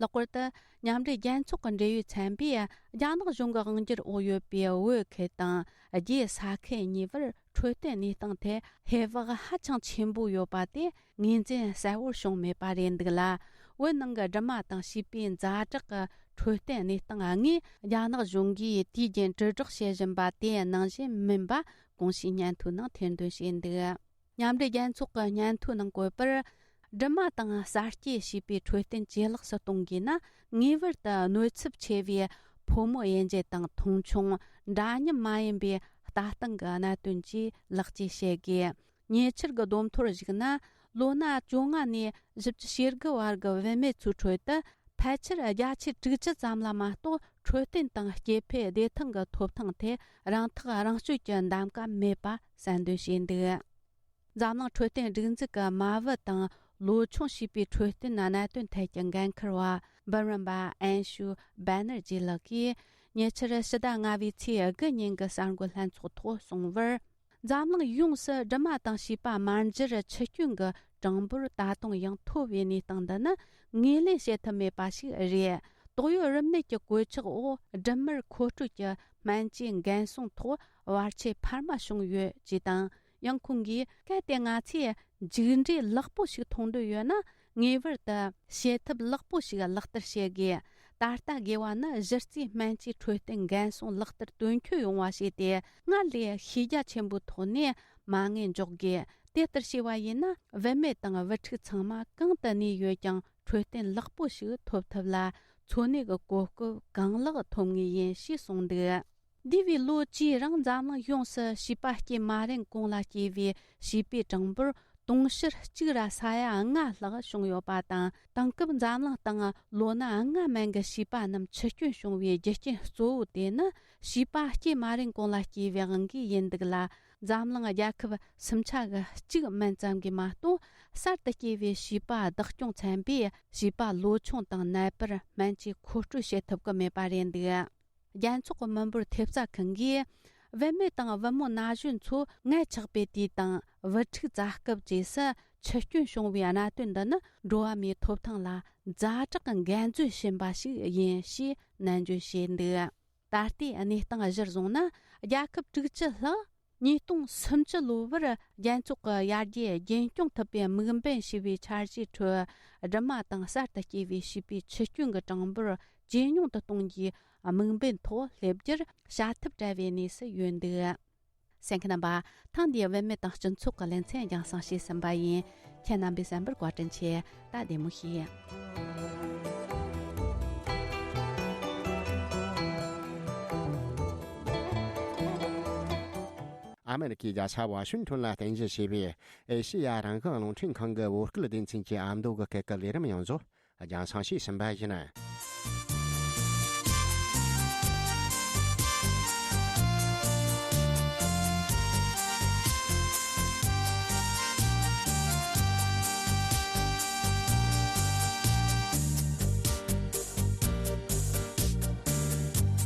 ལྷག་པར་དུ། མཉམ་འབྲེལ་རྒྱལ་ཚོགས་ཀྱི་འབྲེལ་ཡོད་ཚན་པས། རྒྱ་ནག་གཞུང་གི་དབང་སྒྱུར་འོག་ཡོད་པའི་བོད་ཁུལ་དང་། རྒྱའི་ས་ཁུལ་གཉིས་བར་འཕྲོད་བསྟེན་གནས་སྟངས་ཐད་ཧེ་བག་ཧ་ཅང་ཆེན་པོ་ཡོད་པ་དེ་ངོས་འཛིན་གསལ་བོར་བྱུང་མེད་པ་རེད་འདུག་ལ། བོད་ནང་གི་སྦྲུམ་མ་དང་བྱིས་པའི་ཛ་དྲག་གི་འཕྲོད་བསྟེན་གནས་སྟངས་དངོས་རྒྱ་ནག་གཞུང་གིས་དུས་རྒྱུན་དྲིལ་བསྒྲགས་བྱེད་བཞིན་པ་དེ་ནང་བཞིན་མིན་པ་གོང་ཞུས་སྙན་ཐོའི་ནང་ཐེར་འདོན་བྱས་འདུག། མཉམ་འབྲེལ་རྒྱལ་ཚོགས་ཀྱི་སྙན་ཐོའི་ནང་བཀོད་པར། སྦྲུམ་མ་དང་གསར་སྐྱེས་བྱིས་པའི་འཕྲོད་བསྟེན་ཇེ་ལེགས་སུ་གཏོང་དགོས་ན། ངེས་པར་དུ་གནོད་ཚབས་ཆེ་བའི་ཕོ་མོ་དབྱེ་འབྱེད་དང་མཐོང་ཆུང་། འདྲ་མཉམ་མ་ཡིན་པའི་ལྟ་སྟངས་ཀྱི་གནད་དོན་བཅས་ལེགས་བཅོས་བྱེད་དགོས། ཉེ་ཆར་གྱི་བསྡོམས་ཐོར་གཞིགས་ན། ལོ་ན་བཅོ་ལྔ་ནས་བཞི་བཅུ་ཞེ་དགུ་བར་གྱི་བུད་མེད་ཚོའི་ཁྲོད་དུ། ཕལ་ཆེར་བརྒྱ་ཆ་དྲུག་ཅུ་ཙམ་ལ་མ་གཏོགས། འཕྲོད་བསྟེན་དང་སྐྱེ་འཕེལ་བདེ་ཐང་གི་ཐོབ་ཐང་ཐད་རང་ཐག་རང་གཅོད་ཀྱི་འདེམས་ཀ་མེད་པ་གསལ་འདོན་བྱས་འདུག། འཛམ་གླིང་འཕྲོད་བསྟེན་སྒྲིག་འཛུགས་ཀྱི་མ་བུ་དང་ལོ་ཆུང་བྱིས་པའི་འཕྲོད་བསྟེན་གནད་དོན་ཐད་ཀྱི་འགན་འཁུར་བ་འབུམ་རམས་པ་ཨན་ཤུ་བེ་ནར་ཇི་ལགས་ཀྱིས། ཉེ་ཆར་ཕྱི་ཟླ་ལྔ་པའི་ཚེས་དགུ་ཉིན་གྱི་གསར་འགོད་ལྷན་ཚོགས་ཐོག་གསུངས་པར། འཛམ་གླིང་ཡོངས་སུ་སྦྲུམ་མ་དང་བྱིས་པ་དམར་འབྱར་འཆི་སྐྱོན་གྱི་གྲངས་འབོར་ད་དུང་ཡང་མཐོ་བའི་གནས་སྟངས་འདི་ནི་ངོས་ལེན་བྱེད་ཐུབ་མེད་པ་ཞིག་རེད། དོགས་ཡོད་རིམས་ནད་ཀྱི་གོད་ཆག་འོག་སྦྲུམ་མར་མཁོ་སྤྲོད་ཀྱི་སྨན་བཅོས་འགན་སྲུང་ཐོག་བར་ཆད་འཕར་མ་བྱུང་ཡོད་ཅེས་དང་། ཡང་ཁོང་གིས། གལ་ཏེ་ང་ཚོས་མཇུག་འབྲས་ལེགས་པོ་ཞིག་མཐོང་འདོད་ཡོད་ན། ངེས་པར་དུ་བྱེད་ཐབས་ལེགས་པོ་ཞིག་ལག་བསྟར་བྱེད་དགོས། ད་ལྟ་དགོས་པ་ནི་གཞི་རྩའི་སྨན་བཅོས་འཕྲོད་བསྟེན་འགན་སྲུང་ལག་བསྟར་དོན་འཁྱོལ་ཡོང་བ་བྱས་ཏེ། སྔར་ལས་ཤེས་རྒྱ་ཆེན་པོའི་ཐོག་ནས་མ་དངུལ་འཇོག་དགོས། དེ་ལྟར་བྱས་པ་ཡིན་ན། བུད་མེད་དང་བུ་ཕྲུག་ཚང་མ་གང་དུ་གནས་ཡོད་ཀྱང་། འཕྲོད་བསྟེན་ལེགས་པོ་ཞིག་ཐོབ་ཐབས་ལ། འཚོ་གནས་ཀྱི་གོ་སྐབས་གང་ལེགས་ཐོབ་ངེས་ཡིན་ཞེས་གསུངས་འདུག། འདས་པའི་ལོ་བཅུའི་རིང་འཛམ་གླིང་ཡོངས་སུ་བྱིས་པ་སྐྱེས་མ་རན་གོང་ལ་སྐྱེས་པའི་བྱིས་པའི་གྲངས་འབོར་དུང་ཕྱུར་གཅིག་ར་ས་ཡ་ལྔ་ལྷག་བྱུང་ཡོད་པ་དང་། དེང་སྐབས་འཛམ་གླིང་སྟེང་ལོ་ན་ལྔ་མན་གྱི་བྱིས་པ་རྣམས་འཆི་སྐྱོན་བྱུང་བའི་རྒྱུ་རྐྱེན་གཙོ་བོ་དེ་ནི། བྱིས་པ་སྐྱེས་མ་རན་གོང་ལ་སྐྱེས་པའི་དབང་གིས་ཡིན་འདུག་ལ། འཛམ་གླིང་རྒྱལ་ཁབ་སུམ་ཆ་གི་གཅིག་མན་ཙམ་གྱིས་མ་གཏོགས། གསར་དུ་སྐྱེས་པའི་བྱིས་པ་བདག་སྐྱོང་ཚན་པས་བྱིས་པ་ལོ་ཆུང་དང་ནད་པར་སྨན་བཅོས་མཁོ་སྤྲོད་བྱེད་ཐུབ་ཀྱི་མེད་པ་རེད་འདུག། རྒྱལ་ཚོགས་ཀྱི་མི་འབོར་ཐེབས་རྩ་ཁང་གིས། བུད་མེད་དང་བུ་མོ་ན་གཞོན་ཚོ་མངལ་ཆགས་པའི་དུས་དང་བུ་ཕྲུག་བཙའ་སྐབས་བཅས་སུ་འཆི་སྐྱོན་བྱུང་བའི་གནད་དོན་འདི་ནི། འགྲོ་བ་མིའི་ཐོབ་ཐང་ལ་ཛ་དྲག་གི་འགན་འཛིན་བྱིན་པ་ཞིག་ཡིན་ཞེས་ནན་བརྗོད་བྱས་འདུག། ད་ལྟའི་གནས་སྟངས་གཞིར་བཟུང་ན། རྒྱལ་ཁབ་དྲུག་ཅུ་ལྷག་ཉིས་སྟོང་སུམ་ཅུ་ལོ་བར་རྒྱལ་ཚོགས་ཀྱི་ཡར་རྒྱས་རྒྱུན་སྐྱོང་ཐུབ་པའི་དམིགས་འབེན་ཞེས་པའི་འཆར་གཞིའི་ཁྲོད། སྦྲུམ་མ་དང་གསར་དུ་སྐྱེས་པའི་བྱིས་པའི་འཆི་སྐྱོན་གྱི་གྲངས་འབོར་ཇེ་ཉུང་དུ་གཏོང་རྒྱུའི་དམིགས་འབེན་ཐོག་སླེབས་རྒྱུར་བྱ་ཐབས་བྲལ་བའི་གནས་སུ་ཡོད་འདུག། གསན་མཁན་རྣམ་པ། ཐེངས་འདིའི་བུད་མེད་དང་སྤྱི་ཚོགས་ཀྱི་ལེ་ཚན་རྒྱང་སྲིང་བྱས་ཟིན་པ་ཡིན། ཁྱེད་རྣམ་པས་གསན་པར་བཀའ་དྲིན་ཆེ། ད་བདེ་མོ་བྱོས། ཨ་མེ་རི་ཁའི་རྒྱལ་ས་ཝ་ཤིང་ཐོན་ལ་རྟེན་གཞི་བྱས་པའི་ཨེ་ཤེ་ཡ་རང་དབང་རླུང་འཕྲིན་ཁང་གི་བོད་སྐད་སྡེ་ཚན་གྱི་ཨ་མདོ་གི་སྐད་ཀྱི་ལས་རིམ་ཡོངས་རྫོགས་རྒྱང་སྲིང་ཞུས་ཟིན་པ་ཡིན།